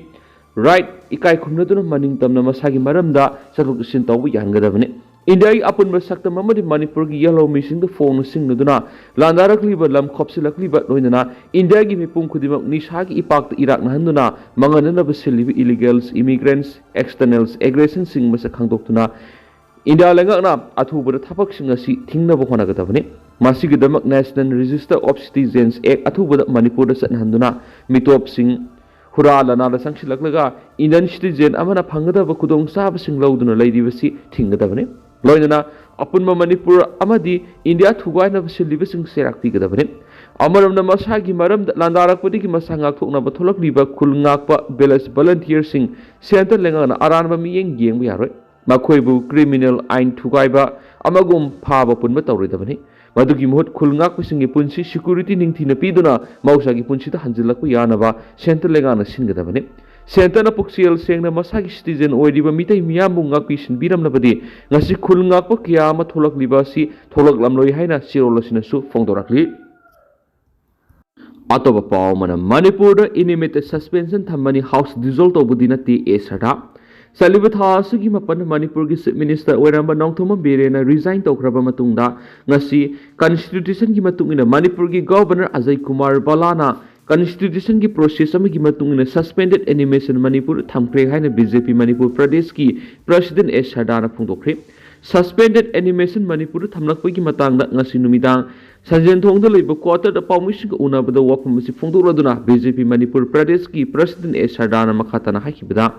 ꯔꯥꯏꯠ ꯏꯀꯥꯏ ꯈꯨꯝꯅꯗꯨꯅ ꯃꯅꯤꯡ ꯇꯝꯅ ꯃꯁꯥꯒꯤ ꯃꯔꯝꯗ ꯆꯠꯊꯣꯛ ꯆꯠꯁꯤꯟ ꯇꯧꯕ ꯌꯥꯍꯟꯒꯗꯕꯅꯤ꯫ ꯏꯟꯗꯤꯌꯥꯒꯤ ꯑꯄꯨꯟꯕ ꯁꯛꯇꯝ ꯑꯃꯗꯤ ꯃꯅꯤꯄꯨꯔꯒꯤ ꯌꯦꯜꯍꯧꯃꯤꯁꯤꯡꯗ ꯐꯣꯡꯅ ꯁꯤꯡꯅꯗꯨꯅ ꯂꯥꯟꯗꯥꯔꯛꯂꯤꯕ ꯂꯝ ꯈꯣꯞꯆꯤꯜꯂꯛꯂꯤꯕ ꯂꯣꯏꯅꯅ ꯏꯟꯗꯤꯌꯥꯒꯤ ꯃꯤꯄꯨꯝ ꯈꯨꯗꯤꯡꯃꯛ ꯅꯤꯁꯥꯒꯤ ꯏꯄꯥꯛꯇ ꯏꯔꯥꯛꯅꯍꯟꯗꯨꯅ ꯃꯥꯡꯍꯟꯅꯅꯕ ꯁꯤꯜꯂꯤꯕ ꯏꯂꯤꯒꯦꯜꯁ, ꯏꯃꯤꯒ꯭ꯔꯦꯟꯠꯁ, ꯑꯦꯛꯁꯇꯔꯅꯦꯜꯁ ꯑꯦꯒ꯭ꯔꯦꯁꯟꯁꯤꯡ ꯃꯁꯛ ꯈꯪꯗꯣꯛꯇꯨꯅ ꯏꯟꯗꯤꯌꯥ ꯂꯩꯉꯥꯛꯅ ꯑꯊꯨꯕꯗ ꯊꯕꯛꯁꯤꯡ ꯑꯁꯤ ꯊꯤꯡꯅꯕ ꯍꯣꯠꯅꯒꯗꯕꯅꯤ꯫ ꯃꯁꯤꯒꯤꯗꯃꯛ National Register of Citizens Act ꯑꯊꯨꯕꯗ ꯃꯅꯤꯄꯨꯔꯗ ꯆꯠꯅꯍꯟꯗꯨꯅ ꯃꯤꯇꯣꯞꯁꯤꯡ ꯍꯨꯔꯥ ꯂꯅꯥꯗ ꯆꯪꯁꯤꯜꯂꯛꯂꯒ ꯏꯟꯗꯤꯌꯟ ꯁꯤꯇꯤꯖꯦꯟ ꯑꯃꯅ ꯐꯪꯒꯗꯕ ꯈꯨꯗꯣꯡꯆꯥꯕꯁꯤꯡ ꯂꯧꯗꯨꯅ ꯂꯩꯔꯤꯕꯁꯤ ꯊꯤꯡꯒꯗꯕꯅꯤ꯫ ꯂꯣꯏꯅꯅ ꯑꯄꯨꯟꯕ ꯃꯅꯤꯄꯨꯔ ꯑꯃꯗꯤ ꯏꯟꯗꯤꯌꯥ ꯊꯨꯒꯥꯏꯅꯕ ꯁꯤꯜꯂꯤꯕꯁꯤꯡ ꯆꯩꯔꯥꯛ ꯄꯤꯒꯗꯕꯅꯤ꯫ ꯑꯃꯔꯣꯝꯗ ꯃꯁꯥꯒꯤ ꯃꯔꯝꯗ ꯂꯥꯟꯗꯥꯔꯛꯄꯗꯒꯤ ꯃꯁꯥ ꯉꯥꯛꯊꯣꯛꯅꯕ ꯊꯣꯛꯂꯛꯂꯤꯕ ꯈꯨꯜ ꯉꯥꯛꯄ ꯚꯤꯂꯦꯖ ꯚꯣꯂꯟꯇꯤꯌꯔꯁꯤꯡ ꯁꯦꯟꯇꯔ ꯂꯩꯉꯥꯛꯅ ꯑꯔꯥꯟꯕ ꯃꯤꯠꯌꯦꯡ ꯌꯦꯡꯕ ꯌꯥꯔꯣꯏ꯫ ꯃꯈꯣꯏꯕꯨ ꯀ꯭ꯔꯤꯃꯤꯅꯦꯜ ꯑꯥꯏꯟ ꯊꯨꯒꯥꯏꯕ ꯑꯃꯒꯨꯝ ꯐꯥꯕ ꯄꯨꯟꯕ ꯇꯧꯔꯣꯏꯗꯕꯅꯤ꯫ ꯃꯗꯨꯒꯤ ꯃꯍꯨꯠ ꯈꯨꯜ ꯉꯥꯛꯄꯁꯤꯡꯒꯤ ꯄꯨꯟꯁꯤ security ꯅꯤꯡꯊꯤꯅ ꯄꯤꯗꯨꯅ ꯃꯍꯧꯁꯥꯒꯤ ꯄꯨꯟꯁꯤꯗ ꯍꯟꯖꯤꯜꯂꯛꯄ ꯌꯥꯅꯕ centre ꯂꯩꯉꯥꯛꯅ ꯁꯤꯟꯒꯗꯕꯅꯤ꯫ Centreꯅ ꯄꯨꯛꯆꯦꯜ ꯁꯦꯡꯅ ꯃꯁꯥꯒꯤ citizen ꯑꯣꯏꯔꯤꯕ ꯃꯤꯇꯩ ꯃꯤꯌꯥꯝꯕꯨ ꯉꯥꯛꯄꯤ ꯁꯤꯟꯕꯤꯔꯝꯂꯕꯗꯤ ꯉꯁꯤ ꯈꯨꯜ ꯉꯥꯛꯄ ꯀꯌꯥ ꯑꯃ ꯊꯣꯛꯂꯛꯂꯤꯕ ꯑꯁꯤ ꯊꯣꯛꯂꯛꯂꯝꯂꯣꯏ ꯍꯥꯏꯅ ꯆꯦꯔꯣꯜ ꯑꯁꯤꯅꯁꯨ ꯐꯣꯡꯗꯣꯔꯛꯂꯤ꯫ ꯑꯇꯣꯞꯄ ꯄꯥꯎ ꯑꯃꯅ, ꯃꯅꯤꯄꯨꯔꯗ unlimited suspension ꯊꯝꯃꯅꯤ, House dissolve ꯇꯧꯕꯗꯤ ꯅꯠꯇꯦ, ꯑꯦ ꯁꯔꯗꯥ꯫ ꯆꯠꯂꯤꯕ ꯊꯥ ꯑꯁꯤꯒꯤ ꯃꯥꯄꯟꯗ ꯃꯅꯤꯄꯨꯔꯒꯤ Chief Minister ꯑꯣꯏꯔꯝꯕ ꯅꯣꯡꯊꯣꯝꯕꯝ ꯕꯤꯔꯦꯟꯅ resign ꯇꯧꯈ꯭ꯔꯕ ꯃꯇꯨꯡꯗ ꯉꯁꯤ constitutionꯒꯤ ꯃꯇꯨꯡ ꯏꯟꯅ ꯃꯅꯤꯄꯨꯔꯒꯤ Governor ꯑꯖꯌ ꯀꯨꯃꯥꯔ ꯚꯜꯂꯥꯅ constitutionꯒꯤ process ꯑꯃꯒꯤ ꯃꯇꯨꯡ ꯏꯟꯅ suspended animation ꯃꯅꯤꯄꯨꯔ ꯊꯝꯈ꯭ꯔꯦ ꯍꯥꯏꯅ BJP ꯃꯅꯤꯄꯨꯔ ꯄ꯭ꯔꯗꯦꯁꯀꯤ President ꯑꯦ ꯁꯔꯗꯥꯅ ꯐꯣꯡꯗꯣꯛꯈ꯭ꯔꯦ꯫ Suspended animation ꯃꯅꯤꯄꯨꯔꯗ ꯊꯝꯂꯛꯄꯒꯤ ꯃꯇꯥꯡꯗ ꯉꯁꯤ ꯅꯨꯃꯤꯗꯥꯡ ꯁꯟꯖꯦꯟꯊꯣꯡꯗ ꯂꯩꯕ quarterꯗ ꯄꯥꯎꯃꯤꯁꯤꯡꯒ ꯎꯅꯕꯗ ꯋꯥꯐꯝ ꯑꯁꯤ ꯐꯣꯡꯗꯣꯛꯂꯗꯨꯅ BJP ꯃꯅꯤꯄꯨꯔ ꯄ꯭ꯔꯗꯦꯁꯀꯤ President ꯑꯦ ꯁꯔꯗꯥꯅ ꯃꯈꯥ ꯇꯥꯅ ꯍꯥꯏꯈꯤꯕꯗ,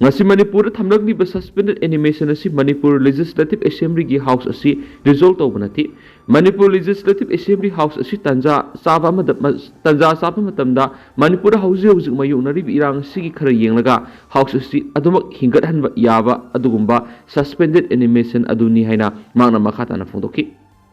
ꯉꯁꯤ ꯃꯅꯤꯄꯨꯔꯗ ꯊꯝꯂꯛꯂꯤꯕ suspended animation ꯑꯁꯤ ꯃꯅꯤꯄꯨꯔ Legislative Assemblyꯒꯤ House ꯑꯁꯤ dissolve ꯇꯧꯕ ꯅꯠꯇꯦ꯫ ꯃꯅꯤꯄꯨꯔ Legislative Assembly House ꯑꯁꯤ ꯇꯟꯖꯥ ꯆꯥꯕ ꯑꯃꯗ, ꯇꯟꯖꯥ ꯆꯥꯕ ꯃꯇꯝꯗ ꯃꯅꯤꯄꯨꯔꯗ ꯍꯧꯖꯤꯛ ꯍꯧꯖꯤꯛ ꯃꯥꯌꯣꯛꯅꯔꯤꯕ ꯏꯔꯥꯡ ꯑꯁꯤꯒꯤ ꯈꯔ ꯌꯦꯡꯂꯒ House ꯑꯁꯤ ꯑꯗꯨꯃꯛ ꯍꯤꯡꯒꯠꯍꯟꯕ ꯌꯥꯕ ꯑꯗꯨꯒꯨꯝꯕ suspended animation ꯑꯗꯨꯅꯤ ꯍꯥꯏꯅ ꯃꯍꯥꯛꯅ ꯃꯈꯥ ꯇꯥꯅ ꯐꯣꯡꯗꯣꯛꯈꯤ꯫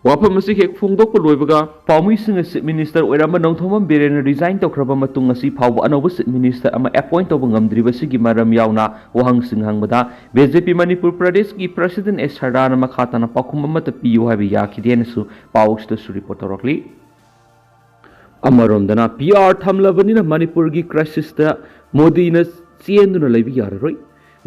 ꯋꯥꯐꯝ ꯑꯁꯤ ꯍꯦꯛ ꯐꯣꯡꯗꯣꯛꯄ ꯂꯣꯏꯕꯒ ꯄꯥꯎꯃꯤꯁꯤꯡꯅ Chief Minister ꯑꯣꯏꯔꯝꯕ ꯅꯣꯡꯊꯣꯝꯕꯝ ꯕꯤꯔꯦꯟꯅ resign ꯇꯧꯈ꯭ꯔꯕ ꯃꯇꯨꯡ ꯉꯁꯤ ꯐꯥꯎꯕ ꯑꯅꯧꯕ Chief Minister ꯑꯃ appoint ꯇꯧꯕ ꯉꯝꯗ꯭ꯔꯤꯕꯁꯤꯒꯤ ꯃꯔꯝ ꯌꯥꯎꯅ ꯋꯥꯍꯪꯁꯤꯡ ꯍꯪꯕꯗ BJP ꯃꯅꯤꯄꯨꯔ ꯄ꯭ꯔꯗꯦꯁꯀꯤ President ꯑꯦ ꯁꯔꯗꯥꯅ ꯃꯈꯥ ꯇꯥꯅ ꯄꯥꯎꯈꯨꯝ ꯑꯃꯠꯇ ꯄꯤꯌꯨ ꯍꯥꯏꯕ ꯌꯥꯈꯤꯗꯦ ꯍꯥꯏꯅꯁꯨ ꯄꯥꯎ ꯑꯁꯤꯗꯁꯨ report ꯇꯧꯔꯛꯂꯤ꯫ ꯑꯃꯔꯣꯝꯗꯅ PR ꯊꯝꯂꯕꯅꯤꯅ ꯃꯅꯤꯄꯨꯔꯒꯤ crisisꯇ ꯃꯣꯗꯤꯅ ꯆꯦꯟꯗꯨꯅ ꯂꯩꯕ ꯌꯥꯔꯔꯣꯏ꯫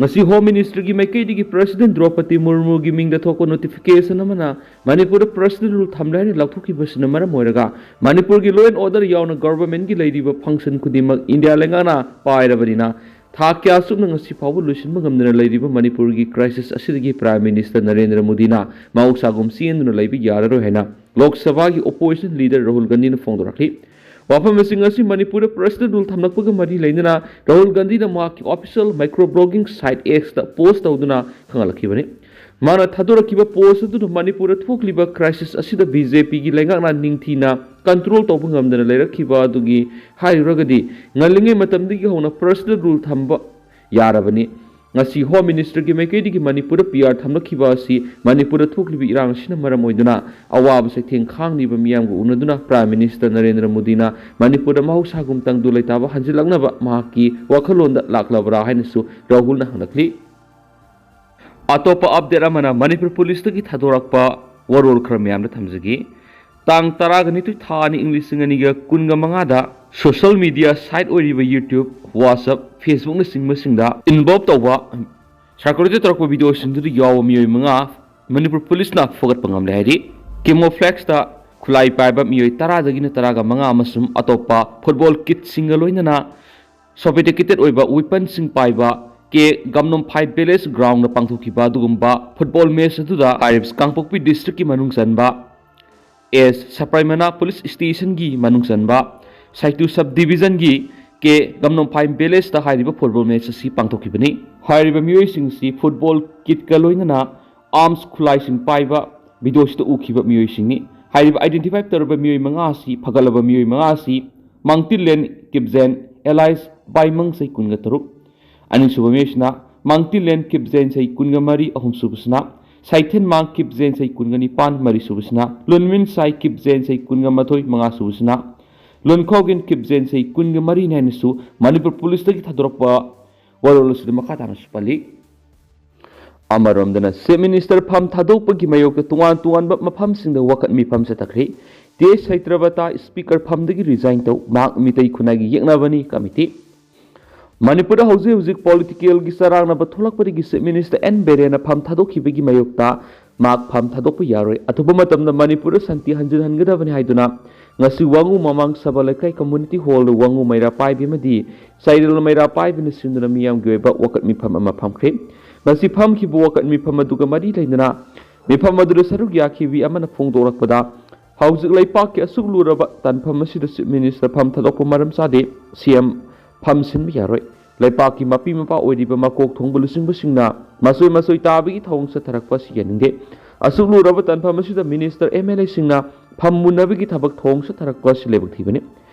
ꯉꯁꯤ Home Ministerꯒꯤ ꯃꯥꯏꯀꯩꯗꯒꯤ President ꯗ꯭ꯔꯧꯄꯗꯤ ꯃꯨꯔꯃꯨꯒꯤ ꯃꯤꯡꯗ ꯊꯣꯛꯄ notification ꯑꯃꯅ ꯃꯅꯤꯄꯨꯔꯗ President Rule ꯊꯝꯂꯦ ꯍꯥꯏꯅ ꯂꯥꯎꯊꯣꯛꯈꯤꯕꯁꯤꯅ ꯃꯔꯝ ꯑꯣꯏꯔꯒ ꯃꯅꯤꯄꯨꯔꯒꯤ law and order ꯌꯥꯎꯅ governmentꯀꯤ ꯂꯩꯔꯤꯕ function ꯈꯨꯗꯤꯡꯃꯛ ꯏꯟꯗꯤꯌꯥ ꯂꯩꯉꯥꯛꯅ ꯄꯥꯏꯔꯕꯅꯤꯅ ꯊꯥ ꯀꯌꯥ ꯆꯨꯞꯅ ꯉꯁꯤ ꯐꯥꯎꯕ ꯂꯣꯏꯁꯤꯟꯕ ꯉꯝꯗꯅ ꯂꯩꯔꯤꯕ ꯃꯅꯤꯄꯨꯔꯒꯤ crisis ꯑꯁꯤꯗꯒꯤ Prime Minister ꯅꯔꯦꯟꯗ꯭ꯔ ꯃꯣꯗꯤꯅ ꯃꯍꯧꯁꯥꯒꯨꯝ ꯆꯦꯟꯗꯨꯅ ꯂꯩꯕ ꯌꯥꯔꯔꯣꯏ ꯍꯥꯏꯅ ꯂꯣꯛ ꯁꯚꯥꯒꯤ opposition leader ꯔꯥꯍꯨꯜ ꯒꯥꯟꯙꯤꯅ ꯐꯣꯡꯗꯣꯔꯛꯂꯤ꯫ ꯋꯥꯐꯝ ꯑꯁꯤ ꯉꯁꯤ ꯃꯅꯤꯄꯨꯔꯗ President Rule ꯊꯝꯂꯛꯄꯒ ꯃꯔꯤ ꯂꯩꯅꯅ ꯔꯥꯍꯨꯜ ꯒꯥꯟꯙꯤꯅ ꯃꯍꯥꯛꯀꯤ official micro blogging site Xꯇ post ꯇꯧꯗꯨꯅ ꯈꯪꯍꯜꯂꯛꯈꯤꯕꯅꯤ꯫ ꯃꯥꯅ ꯊꯥꯗꯣꯔꯛꯈꯤꯕ post ꯑꯗꯨꯅ ꯃꯅꯤꯄꯨꯔꯗ ꯊꯣꯛꯂꯤꯕ crisis ꯑꯁꯤꯗ BJPꯒꯤ ꯂꯩꯉꯥꯛꯅ ꯅꯤꯡꯊꯤꯅ control ꯇꯧꯕ ꯉꯝꯗꯅ ꯂꯩꯔꯛꯈꯤꯕ ꯑꯗꯨꯒꯤ ꯍꯥꯏꯔꯨꯔꯒꯗꯤ ꯉꯜꯂꯤꯉꯩ ꯃꯇꯝꯗꯒꯤ ꯍꯧꯅ President Rule ꯊꯝꯕ ꯌꯥꯔꯕꯅꯤ꯫ ꯉꯁꯤ ꯍꯣꯝ ꯃꯤꯅꯤꯁꯇꯔꯒꯤ ꯃꯥꯏꯀꯩꯗꯒꯤ ꯃꯅꯤꯄꯨꯔꯗ ꯄꯤ ꯑꯥꯔ ꯊꯝꯂꯛꯈꯤꯕ ꯑꯁꯤ ꯃꯅꯤꯄꯨꯔꯗ ꯊꯣꯛꯂꯤꯕ ꯏꯔꯥꯡ ꯑꯁꯤꯅ ꯃꯔꯝ ꯑꯣꯏꯗꯨꯅ ꯑꯋꯥꯕ ꯆꯩꯊꯦꯡ ꯈꯥꯡꯂꯤꯕ ꯃꯤꯌꯥꯝꯒ ꯎꯅꯗꯨꯅ ꯄ꯭ꯔꯥꯏꯝ ꯃꯤꯅꯤꯁꯇꯔ ꯅꯔꯦꯟꯗ꯭ꯔ ꯃꯣꯗꯤꯅ ꯃꯅꯤꯄꯨꯔꯗ ꯃꯍꯧꯁꯥꯒꯨꯝ ꯇꯪꯗꯨ ꯂꯩꯇꯥꯕ ꯍꯟꯖꯤꯜꯂꯛꯅꯕ ꯃꯍꯥꯛꯀꯤ ꯋꯥꯈꯜꯂꯣꯟꯗ ꯂꯥꯛꯂꯕ꯭ꯔꯥ ꯍꯥꯏꯅꯁꯨ ꯔꯥꯍꯨꯜꯅ ꯍꯪꯂꯛꯂꯤ꯫ ꯑꯇꯣꯞꯄ ꯑꯞꯗꯦꯠ ꯑꯃꯅ ꯃꯅꯤꯄꯨꯔ ꯄꯨꯂꯤꯁꯇꯒꯤ ꯊꯥꯗꯣꯔꯛꯄ ꯋꯥꯔꯣꯜ ꯈꯔ ꯃꯌꯥꯝꯗ ꯊꯝꯖꯒꯦ꯫ ꯇꯥꯡ ꯇꯔꯥꯒ ꯅꯤꯊꯣꯏ ꯊꯥ ꯑꯅꯤ ꯏꯪ ꯂꯤꯁꯤꯡ ꯑꯅꯤꯒ ꯀꯨꯟꯒ ꯃꯉꯥꯗ ꯁꯣꯁꯤꯌꯦꯜ ꯃꯤꯗꯤꯌꯥ ꯁꯥꯏꯠ ꯑꯣꯏꯔꯤꯕ YouTube, WhatsApp, Facebookꯅꯆꯤꯡꯕꯁꯤꯡꯗ ꯏꯟꯚꯣꯜꯕ ꯇꯧꯕ ꯁꯔꯀꯨꯂꯦꯠ ꯇꯧꯔꯛꯄ ꯚꯤꯗꯤꯑꯣꯁꯤꯡꯗꯨꯗ ꯌꯥꯎꯕ ꯃꯤꯑꯣꯏ ꯃꯉꯥ ꯃꯅꯤꯄꯨꯔ ꯄꯨꯂꯤꯁꯅ ꯐꯥꯒꯠꯄ ꯉꯝꯂꯦ ꯍꯥꯏꯔꯤ꯫ ꯀꯦꯃꯣꯐ꯭ꯂꯦꯛꯁꯇ ꯈꯨꯠꯂꯥꯏ ꯄꯥꯏꯕ ꯃꯤꯑꯣꯏ ꯇꯔꯥꯗꯒꯤꯅ ꯇꯔꯥꯒ ꯃꯉꯥ ꯑꯃꯁꯨꯡ ꯑꯇꯣꯞꯄ ꯐꯨꯠꯕꯣꯜ ꯀꯤꯠꯁꯤꯡꯒ ꯂꯣꯏꯅꯅ ꯁꯣꯐꯤꯁꯇꯤꯀꯦꯇꯦꯠ ꯑꯣꯏꯕ ꯋꯦꯄꯟꯁꯤꯡ ꯄꯥꯏꯕ ꯀꯦ ꯒꯝꯅꯣꯝꯐꯥꯏ ꯚꯤꯂꯦꯖ ꯒ꯭ꯔꯥꯎꯟꯗ ꯄꯥꯡꯊꯣꯛꯈꯤꯕ ꯑꯗꯨꯒꯨꯝꯕ ꯐꯨꯠꯕꯣꯜ ꯃꯦꯆ ꯑꯗꯨꯗ ꯍꯥꯏꯔꯤꯕ ꯀꯥꯡꯄꯣꯛꯄꯤ ꯗꯤꯁꯇ꯭ꯔꯤꯛꯀꯤ ꯃꯅꯨꯡ ꯆꯟꯕ ꯑꯦꯁ ꯁꯄ꯭ꯔꯥꯏꯃꯅꯥ ꯄꯨꯂꯤꯁ ꯁ꯭ꯇꯦꯁꯟꯒꯤ ꯃꯅꯨꯡ ꯆꯟꯕ ꯁꯥꯏꯇꯨ ꯁꯕ ꯗꯤꯕꯤꯖꯟꯒꯤ ꯀꯦ ꯒꯝꯅꯣꯝꯐꯥꯏ ꯚꯤꯂꯦꯖꯇ ꯍꯥꯏꯔꯤꯕ ꯐꯨꯠꯕꯣꯜ ꯃꯦꯆ ꯑꯁꯤ ꯄꯥꯡꯊꯣꯛꯈꯤꯕꯅꯤ꯫ ꯍꯥꯏꯔꯤꯕ ꯃꯤꯑꯣꯏꯁꯤꯡꯁꯤ ꯐꯨꯠꯕꯣꯜ ꯀꯤꯠꯀ ꯂꯣꯏꯅꯅ ꯑꯥꯔꯝꯁ ꯈꯨꯠꯂꯥꯏꯁꯤꯡ ꯄꯥꯏꯕ ꯚꯤꯗꯤꯑꯣꯁꯤꯗ ꯎꯈꯤꯕ ꯃꯤꯑꯣꯏꯁꯤꯡꯅꯤ꯫ ꯍꯥꯏꯔꯤꯕ ꯑꯥꯏꯗꯦꯟꯇꯤꯐꯥꯏ ꯇꯧꯔꯕ ꯃꯤꯑꯣꯏ ꯃꯉꯥ ꯑꯁꯤ, ꯐꯒꯠꯂꯕ ꯃꯤꯑꯣꯏ ꯃꯉꯥ ꯑꯁꯤ ꯃꯥꯡꯇꯤꯂꯦꯟ ꯀꯤꯞꯖꯦꯟ ꯑꯦꯂꯥꯏꯁ ꯕꯥꯏꯃꯪ ꯆꯍꯤ ꯀꯨꯟꯒ ꯇꯔꯨꯛ, ꯑꯅꯤꯁꯨꯕ ꯃꯤꯑꯣꯏꯁꯤꯅ ꯃꯥꯡꯇꯤꯂꯦꯟ ꯀꯤꯞꯖꯦꯟ ꯆꯍꯤ ꯀꯨꯟꯒ ꯃꯔꯤ, ꯑꯍꯨꯝꯁꯨꯕꯁꯤꯅ ꯁꯥꯏꯊꯦꯟꯃꯥꯡ ꯀꯤꯞꯖꯦꯟ ꯆꯍꯤ ꯀꯨꯟꯒ ꯅꯤꯄꯥꯟ, ꯃꯔꯤꯁꯨꯕꯁꯤꯅ ꯂꯨꯟꯃꯤꯟ ꯁꯥꯏ ꯀꯤꯞꯖꯦꯟ ꯆꯍꯤ ꯀꯨꯟꯒ ꯃꯥꯊꯣꯏ, ꯃꯉꯥꯁꯨꯕꯁꯤꯅ ꯂꯨꯟꯈꯣꯒꯤꯟ ꯀꯤꯞꯖꯦꯟ ꯆꯍꯤ ꯀꯨꯟꯒ ꯃꯔꯤꯅꯤ ꯍꯥꯏꯅꯁꯨ ꯃꯅꯤꯄꯨꯔ ꯄꯨꯂꯤꯁꯇꯒꯤ ꯊꯥꯗꯣꯔꯛꯄ ꯋꯥꯔꯣꯜ ꯑꯁꯤꯗ ꯃꯈꯥ ꯇꯥꯅꯁꯨ ꯄꯜꯂꯤ꯫ ꯑꯃꯔꯣꯝꯗꯅ ꯆꯤꯐ ꯃꯤꯅꯤꯁꯇꯔ ꯐꯝ ꯊꯥꯗꯣꯛꯄꯒꯤ ꯃꯥꯌꯣꯛꯇ ꯇꯣꯉꯥꯟ ꯇꯣꯉꯥꯟꯕ ꯃꯐꯝꯁꯤꯡꯗ ꯋꯥꯀꯠ ꯃꯤꯐꯝ ꯆꯠꯊꯈ꯭ꯔꯦ꯫ ꯇꯤ ꯑꯦꯁ ꯁꯩꯇ꯭ꯔꯕꯇꯥ ꯁ꯭ꯄꯤꯀꯔ ꯐꯝꯗꯒꯤ ꯔꯤꯖꯥꯏꯟ ꯇꯧ, ꯃꯍꯥꯛ ꯃꯤꯇꯩ ꯈꯨꯟꯅꯥꯏꯒꯤ ꯌꯦꯛꯅꯕꯅꯤ ꯀꯃꯤꯇꯤ꯫ ꯃꯅꯤꯄꯨꯔꯗ ꯍꯧꯖꯤꯛ ꯍꯧꯖꯤꯛ ꯄꯣꯂꯤꯇꯤꯀꯦꯜꯒꯤ ꯆꯔꯥꯡꯅꯕ ꯊꯣꯛꯂꯛꯄꯗꯒꯤ ꯆꯤꯐ ꯃꯤꯅꯤꯁꯇꯔ ꯑꯦꯟ ꯕꯤꯔꯦꯟꯅ ꯐꯝ ꯊꯥꯗꯣꯛꯈꯤꯕꯒꯤ ꯃꯥꯌꯣꯛꯇ ꯃꯍꯥꯛ ꯐꯝ ꯊꯥꯗꯣꯛꯄ ꯌꯥꯔꯣꯏ꯫ ꯑꯊꯨꯕ ꯃꯇꯝꯗ ꯃꯅꯤꯄꯨꯔꯗ ꯁꯥꯟꯇꯤ ꯍꯟꯖꯤꯟꯍꯟꯒꯗꯕꯅꯤ ꯍꯥꯏꯗꯨꯅ ꯉꯁꯤ ꯋꯥꯉꯨ ꯃꯃꯥꯡ ꯁꯚꯥ ꯂꯩꯀꯥꯏ ꯀꯝꯃꯨꯅꯤꯇꯤ ꯍꯣꯜꯗ ꯋꯥꯉꯨ ꯃꯩꯔꯥ ꯄꯥꯏꯕꯤ ꯑꯃꯗꯤ ꯆꯩꯔꯦꯜ ꯃꯩꯔꯥ ꯄꯥꯏꯕꯤꯅ ꯁꯤꯟꯗꯨꯅ ꯃꯤꯌꯥꯝꯒꯤ ꯑꯣꯏꯕ ꯋꯥꯀꯠ ꯃꯤꯐꯝ ꯑꯃ ꯐꯝꯈ꯭ꯔꯦ꯫ ꯉꯁꯤ ꯐꯝꯈꯤꯕ ꯋꯥꯀꯠ ꯃꯤꯐꯝ ꯑꯗꯨꯒ ꯃꯔꯤ ꯂꯩꯅꯅ ꯃꯤꯐꯝ ꯑꯗꯨꯗ ꯁꯔꯨꯛ ꯌꯥꯈꯤꯕꯤ ꯑꯃꯅ ꯐꯣꯡꯗꯣꯔꯛꯄꯗ, ꯍꯧꯖꯤꯛ ꯂꯩꯄꯥꯛꯀꯤ ꯑꯁꯨꯛ ꯂꯨꯔꯕ ꯇꯥꯟꯐꯝ ꯑꯁꯤꯗ ꯆꯤꯐ ꯃꯤꯅꯤꯁꯇꯔ ꯐꯝ ꯊꯥꯗꯣꯛꯄ ꯃꯔꯝ ꯆꯥꯗꯦ, ꯁꯤ ꯑꯦꯝ ꯐꯝ ꯁꯤꯟꯕ ꯌꯥꯔꯣꯏ꯫ ꯂꯩꯄꯥꯛꯀꯤ ꯃꯄꯤ ꯃꯄꯥ ꯑꯣꯏꯔꯤꯕ ꯃꯀꯣꯛ ꯊꯣꯡꯕ ꯂꯨꯆꯤꯡꯕꯁꯤꯡꯅ ꯃꯆꯣꯏ ꯃꯆꯣꯏ ꯇꯥꯕꯒꯤ ꯊꯧꯑꯣꯡ ꯆꯠꯊꯔꯛꯄ ꯑꯁꯤ ꯌꯥꯅꯤꯡꯗꯦ꯫ ꯑꯁꯨꯛ ꯂꯨꯔꯕ ꯇꯥꯟꯐꯝ ꯑꯁꯤꯗ ꯃꯤꯅꯤꯁꯇꯔ, ꯑꯦꯝ ꯑꯦꯜ ꯑꯦꯁꯤꯡꯅ ꯐꯝ ꯃꯨꯟꯅꯕꯒꯤ ꯊꯕꯛ ꯊꯧꯑꯣꯡ ꯆꯠꯊꯔꯛꯄ ꯑꯁꯤ ꯂꯥꯏꯕꯛ ꯊꯤꯕꯅꯤ꯫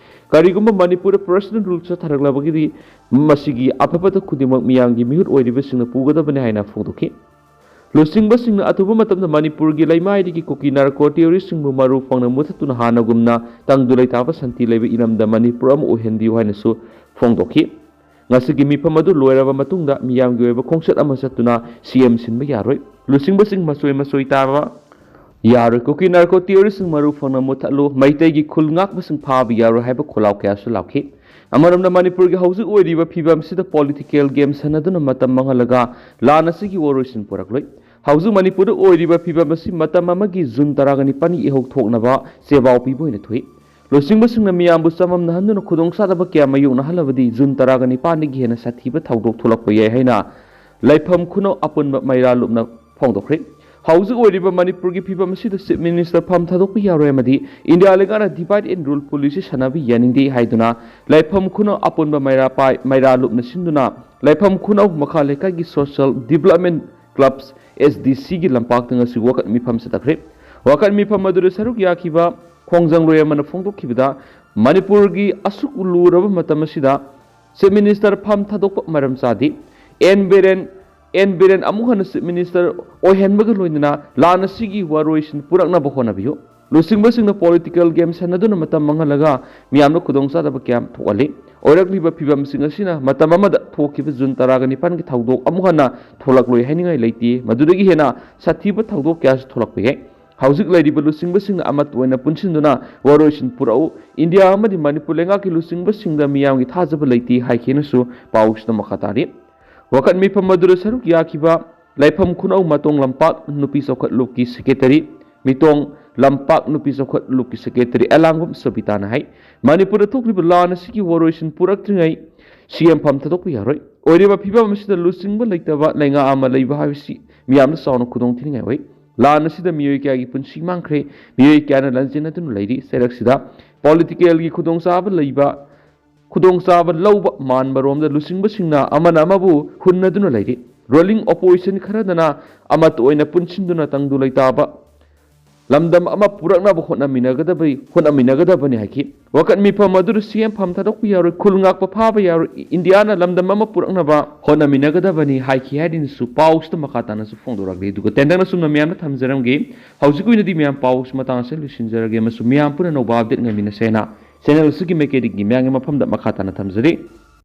ꯀꯔꯤꯒꯨꯝꯕ ꯃꯅꯤꯄꯨꯔꯗ personal rule ꯆꯠꯊꯔꯛꯂꯕꯒꯤꯗꯤ ꯃꯁꯤꯒꯤ ꯑꯐ ꯐꯠꯇ ꯈꯨꯗꯤꯡꯃꯛ ꯃꯤꯌꯥꯝꯒꯤ ꯃꯤꯍꯨꯠ ꯑꯣꯏꯔꯤꯕꯁꯤꯡꯅ ꯄꯨꯒꯗꯕꯅꯤ ꯍꯥꯏꯅ ꯐꯣꯡꯗꯣꯛꯈꯤ꯫ ꯂꯨꯆꯤꯡꯕꯁꯤꯡꯅ ꯑꯊꯨꯕ ꯃꯇꯝꯗ ꯃꯅꯤꯄꯨꯔꯒꯤ ꯂꯩꯃꯥꯏꯗꯒꯤ ꯀꯨꯀꯤ ꯅꯥꯔꯀꯣ ꯇꯦꯔꯣꯔꯤꯁꯁꯤꯡꯕꯨ ꯃꯔꯨ ꯐꯪꯅ ꯃꯨꯊꯠꯇꯨꯅ ꯍꯥꯟꯅꯒꯨꯝꯅ ꯇꯪꯗꯨ ꯂꯩꯇꯥꯕ ꯁꯥꯟꯇꯤ ꯂꯩꯕ ꯏꯔꯝꯗꯝ ꯃꯅꯤꯄꯨꯔ ꯑꯃ ꯑꯣꯏꯍꯟꯕꯤꯌꯨ ꯍꯥꯏꯅꯁꯨ ꯐꯣꯡꯗꯣꯛꯈꯤ꯫ ꯉꯁꯤꯒꯤ ꯃꯤꯐꯝ ꯑꯗꯨ ꯂꯣꯏꯔꯕ ꯃꯇꯨꯡꯗ ꯃꯤꯌꯥꯝꯒꯤ ꯑꯣꯏꯕ ꯈꯣꯡꯆꯠ ꯑꯃ ꯆꯠꯇꯨꯅ ꯁꯤ ꯑꯦꯝ ꯁꯤꯟꯕ ꯌꯥꯔꯣꯏ꯫ ꯂꯨꯆꯤꯡꯕꯁꯤꯡ ꯃꯆꯣꯏ ꯃꯆꯣꯏ ꯇꯥꯕ ꯌꯥꯔꯣꯏ꯫ ꯀꯨꯀꯤ ꯅꯥꯔꯀꯣ ꯇꯦꯔꯣꯔꯤꯁꯁꯤꯡ ꯃꯔꯨ ꯐꯪꯅ ꯃꯨꯊꯠꯂꯨ꯫ ꯃꯩꯇꯩꯒꯤ ꯈꯨꯜ ꯉꯥꯛꯄꯁꯤꯡ ꯐꯥꯕ ꯌꯥꯔꯣꯏ ꯍꯥꯏꯕ ꯈꯣꯜꯂꯥꯎ ꯀꯌꯥꯁꯨ ꯂꯥꯎꯈꯤ꯫ ꯑꯃꯔꯣꯝꯗ ꯃꯅꯤꯄꯨꯔꯒꯤ ꯍꯧꯖꯤꯛ ꯑꯣꯏꯔꯤꯕ ꯐꯤꯕꯝꯁꯤꯗ political game ꯁꯥꯟꯅꯗꯨꯅ ꯃꯇꯝ ꯃꯥꯡꯍꯜꯂꯒ ꯂꯥꯟ ꯑꯁꯤꯒꯤ ꯋꯥꯔꯣꯏꯁꯤꯟ ꯄꯨꯔꯛꯂꯣꯏ꯫ ꯍꯧꯖꯤꯛ ꯃꯅꯤꯄꯨꯔꯗ ꯑꯣꯏꯔꯤꯕ ꯐꯤꯕꯝ ꯑꯁꯤ ꯃꯇꯝ ꯑꯃꯒꯤ ꯖꯨꯟ ꯇꯔꯥꯒ ꯅꯤꯄꯥꯟꯒꯤ ꯏꯍꯧ ꯊꯣꯛꯅꯕ ꯆꯦꯕꯥꯎ ꯄꯤꯕ ꯑꯣꯏꯅ ꯊꯣꯛꯏ꯫ ꯂꯨꯆꯤꯡꯕꯁꯤꯡꯅ ꯃꯤꯌꯥꯝꯕꯨ ꯆꯃꯝꯅꯍꯟꯗꯨꯅ ꯈꯨꯗꯣꯡꯆꯥꯗꯕ ꯀꯌꯥ ꯃꯥꯌꯣꯛꯅꯍꯜꯂꯕꯗꯤ ꯖꯨꯟ ꯇꯔꯥꯒ ꯅꯤꯄꯥꯟꯗꯒꯤ ꯍꯦꯟꯅ ꯁꯥꯊꯤꯕ ꯊꯧꯗꯣꯛ ꯊꯣꯛꯂꯛꯄ ꯌꯥꯏ ꯍꯥꯏꯅ ꯂꯩꯐꯝ ꯈꯨꯅꯧ ꯑꯄꯨꯟꯕ ꯃꯩꯔꯥ ꯂꯨꯞꯅ ꯐꯣꯡꯗꯣꯛꯈ꯭ꯔꯦ꯫ ꯍꯧꯖꯤꯛ ꯑꯣꯏꯔꯤꯕ ꯃꯅꯤꯄꯨꯔꯒꯤ ꯐꯤꯕꯝ ꯑꯁꯤꯗ Chief Minister ꯐꯝ ꯊꯥꯗꯣꯛꯄ ꯌꯥꯔꯣꯏ ꯑꯃꯗꯤ ꯏꯟꯗꯤꯌꯥ ꯂꯩꯉꯥꯛꯅ divide and rule policy ꯁꯥꯟꯅꯕ ꯌꯥꯅꯤꯡꯗꯦ ꯍꯥꯏꯗꯨꯅ ꯂꯩꯐꯝ ꯈꯨꯅꯧ ꯑꯄꯨꯟꯕ ꯃꯩꯔꯥ ꯄꯥꯏ-, ꯃꯩꯔꯥ ꯂꯨꯞꯅ ꯁꯤꯟꯗꯨꯅ ꯂꯩꯐꯝ ꯈꯨꯅꯧ ꯃꯈꯥ ꯂꯩꯀꯥꯏꯒꯤ Social Development Clubs, S D C ꯒꯤ ꯂꯝꯄꯥꯛꯇ ꯉꯁꯤ ꯋꯥꯀꯠ ꯃꯤꯐꯝ ꯆꯠꯊꯈ꯭ꯔꯦ꯫ ꯋꯥꯀꯠ ꯃꯤꯐꯝ ꯑꯗꯨꯗ ꯁꯔꯨꯛ ꯌꯥꯈꯤꯕ ꯈꯣꯡꯖꯪꯂꯣꯏ ꯑꯃꯅ ꯐꯣꯡꯗꯣꯛꯈꯤꯕꯗ, ꯃꯅꯤꯄꯨꯔꯒꯤ ꯑꯁꯨꯛ ꯂꯨꯔꯕ ꯃꯇꯝ ꯑꯁꯤꯗ Chief Minister ꯐꯝ ꯊꯥꯗꯣꯛꯄ ꯃꯔꯝ ꯆꯥꯗꯦ꯫ ꯑꯦꯟ ꯕꯤꯔꯦꯟ, ꯑꯦꯟ ꯕꯤꯔꯦꯟ ꯑꯃꯨꯛ ꯍꯟꯅ Chief Minister ꯑꯣꯏꯍꯟꯕꯒ ꯂꯣꯏꯅꯅ ꯂꯥꯟ ꯑꯁꯤꯒꯤ ꯋꯥꯔꯣꯏꯁꯤꯟ ꯄꯨꯔꯛꯅꯕ ꯍꯣꯠꯅꯕꯤꯌꯨ꯫ ꯂꯨꯆꯤꯡꯕꯁꯤꯡꯅ political game ꯁꯥꯟꯅꯗꯨꯅ ꯃꯇꯝ ꯃꯥꯡꯍꯜꯂꯒ ꯃꯤꯌꯥꯝꯗ ꯈꯨꯗꯣꯡꯆꯥꯗꯕ ꯀꯌꯥ ꯊꯣꯛꯍꯜꯂꯤ꯫ ꯑꯣꯏꯔꯛꯂꯤꯕ ꯐꯤꯕꯝꯁꯤꯡ ꯑꯁꯤꯅ ꯃꯇꯝ ꯑꯃꯗ ꯊꯣꯛꯈꯤꯕ ꯖꯨꯟ ꯇꯔꯥꯒ ꯅꯤꯄꯥꯟꯒꯤ ꯊꯧꯗꯣꯛ ꯑꯃꯨꯛ ꯍꯟꯅ ꯊꯣꯛꯂꯛꯂꯣꯏ ꯍꯥꯏꯅꯤꯡꯉꯥꯏ ꯂꯩꯇꯦ꯫ ꯃꯗꯨꯗꯒꯤ ꯍꯦꯟꯅ ꯁꯥꯊꯤꯕ ꯊꯧꯗꯣꯛ ꯀꯌꯥꯁꯨ ꯊꯣꯛꯂꯛꯄ ꯌꯥꯏ꯫ ꯍꯧꯖꯤꯛ ꯂꯩꯔꯤꯕ ꯂꯨꯆꯤꯡꯕꯁꯤꯡꯅ ꯑꯃꯠꯇ ꯑꯣꯏꯅ ꯄꯨꯟꯁꯤꯟꯗꯨꯅ ꯋꯥꯔꯣꯏꯁꯤꯟ ꯄꯨꯔꯛꯎ꯫ ꯏꯟꯗꯤꯌꯥ ꯑꯃꯗꯤ ꯃꯅꯤꯄꯨꯔ ꯂꯩꯉꯥꯛꯀꯤ ꯂꯨꯆꯤꯡꯕꯁꯤꯡꯗ ꯃꯤꯌꯥꯝꯒꯤ ꯊꯥꯖꯕ ꯂꯩꯇꯦ ꯍꯥꯏꯈꯤꯅꯁꯨ ꯄꯥꯎꯁꯤꯗ ꯃꯈꯥ ꯇꯥꯔꯤ꯫ ꯋꯥꯀꯠ ꯃꯤꯐꯝ ꯑꯗꯨꯗ ꯁꯔꯨꯛ ꯌꯥꯈꯤꯕ ꯂꯩꯐꯝ ꯈꯨꯅꯧ ꯃꯇꯣꯡ ꯂꯝꯄꯥꯛ ꯅꯨꯄꯤ ꯆꯥꯎꯈꯠ ꯂꯨꯞꯀꯤ secretary, ꯃꯤꯇꯣꯡ ꯂꯝꯄꯥꯛ ꯅꯨꯄꯤ ꯆꯥꯎꯈꯠ ꯂꯨꯞꯀꯤ secretary ꯑꯦꯂꯥꯡꯕꯝ ꯁꯣꯕꯤꯇꯥꯅ ꯍꯥꯏ, ꯃꯅꯤꯄꯨꯔꯗ ꯊꯣꯛꯂꯤꯕ ꯂꯥꯟ ꯑꯁꯤꯒꯤ ꯋꯥꯔꯣꯏꯁꯤꯟ ꯄꯨꯔꯛꯇ꯭ꯔꯤꯉꯩ ꯁꯤ ꯑꯦꯝ ꯐꯝ ꯊꯥꯗꯣꯛꯄ ꯌꯥꯔꯣꯏ꯫ ꯑꯣꯏꯔꯤꯕ ꯐꯤꯕꯝ ꯑꯁꯤꯗ ꯂꯨꯆꯤꯡꯕ ꯂꯩꯇꯕ ꯂꯩꯉꯥꯛ ꯑꯃ ꯂꯩꯕ ꯍꯥꯏꯕꯁꯤ ꯃꯤꯌꯥꯝꯅ ꯆꯥꯎꯅ ꯈꯨꯗꯣꯡ ꯊꯤꯅꯤꯡꯉꯥꯏ ꯑꯣꯏ꯫ ꯂꯥꯟ ꯑꯁꯤꯗ ꯃꯤꯑꯣꯏ ꯀꯌꯥꯒꯤ ꯄꯨꯟꯁꯤ ꯃꯥꯡꯈ꯭ꯔꯦ, ꯃꯤꯑꯣꯏ ꯀꯌꯥꯅ ꯂꯥꯟꯖꯦꯟꯅꯗꯨꯅ ꯂꯩꯔꯤ꯫ ꯆꯩꯔꯛꯁꯤꯗ politicalꯒꯤ ꯈꯨꯗꯣꯡꯆꯥꯕ ꯂꯩꯕ, ꯈꯨꯗꯣꯡꯆꯥꯕ ꯂꯧꯕ ꯃꯥꯟꯕꯔꯣꯝꯗ ꯂꯨꯆꯤꯡꯕꯁꯤꯡꯅ ꯑꯃꯅ ꯑꯃꯕꯨ ꯍꯨꯟꯅꯗꯨꯅ ꯂꯩꯔꯤ꯫ Ruling opposition ꯈꯔꯗꯅ ꯑꯃꯠꯇ ꯑꯣꯏꯅ ꯄꯨꯟꯁꯤꯟꯗꯨꯅ ꯇꯪꯗꯨ ꯂꯩꯇꯥꯕ ꯂꯝꯗꯝ ꯑꯃ ꯄꯨꯔꯛꯅꯕ ꯍꯣꯠꯅꯃꯤꯟꯅꯒꯗꯕ ꯍꯣꯠꯅꯃꯤꯟꯅꯒꯗꯕꯅꯤ ꯍꯥꯏꯈꯤ꯫ ꯋꯥꯀꯠ ꯃꯤꯐꯝ ꯑꯗꯨꯗ ꯁꯤ ꯑꯦꯝ ꯐꯝ ꯊꯥꯗꯣꯛꯄ ꯌꯥꯔꯣꯏ, ꯈꯨꯜ ꯉꯥꯛꯄ ꯐꯥꯕ ꯌꯥꯔꯣꯏ, ꯏꯟꯗꯤꯌꯥꯅ ꯂꯝꯗꯝ ꯑꯃ ꯄꯨꯔꯛꯅꯕ ꯍꯣꯠꯅꯃꯤꯟꯅꯒꯗꯕꯅꯤ ꯍꯥꯏꯈꯤ ꯍꯥꯏꯗꯨꯅꯁꯨ ꯄꯥꯎꯁꯤꯗ ꯃꯈꯥ ꯇꯥꯅꯁꯨ ꯐꯣꯡꯗꯣꯔꯛꯂꯤ꯫ ꯑꯗꯨꯒ ꯇꯦꯟꯇꯛꯅ ꯁꯨꯝꯅ ꯃꯌꯥꯝꯅ ꯊꯝꯖꯔꯝꯒꯦ꯫ ꯍꯧꯖꯤꯛꯀꯤ ꯑꯣꯏꯅꯗꯤ ꯃꯌꯥꯝ ꯄꯥꯎꯁꯤ ꯃꯇꯥꯡ ꯑꯁꯤꯗ ꯂꯣꯏꯁꯤꯟꯖꯔꯒꯦ ꯑꯃꯁꯨꯡ ꯃꯌꯥꯝ ꯄꯨꯟꯅ ꯅꯧꯕ ꯑꯞꯗꯦꯠ ꯉꯥꯏꯃꯤꯟꯅꯁꯦꯅ ꯆꯦꯅꯦꯜ ꯑꯁꯤꯒꯤ ꯃꯥꯏꯀꯩꯗꯒꯤ ꯃꯌꯥꯝꯒꯤ ꯃꯐꯝꯗ ꯃꯈꯥ ꯇꯥꯅ ꯊꯝꯖꯔꯤ꯫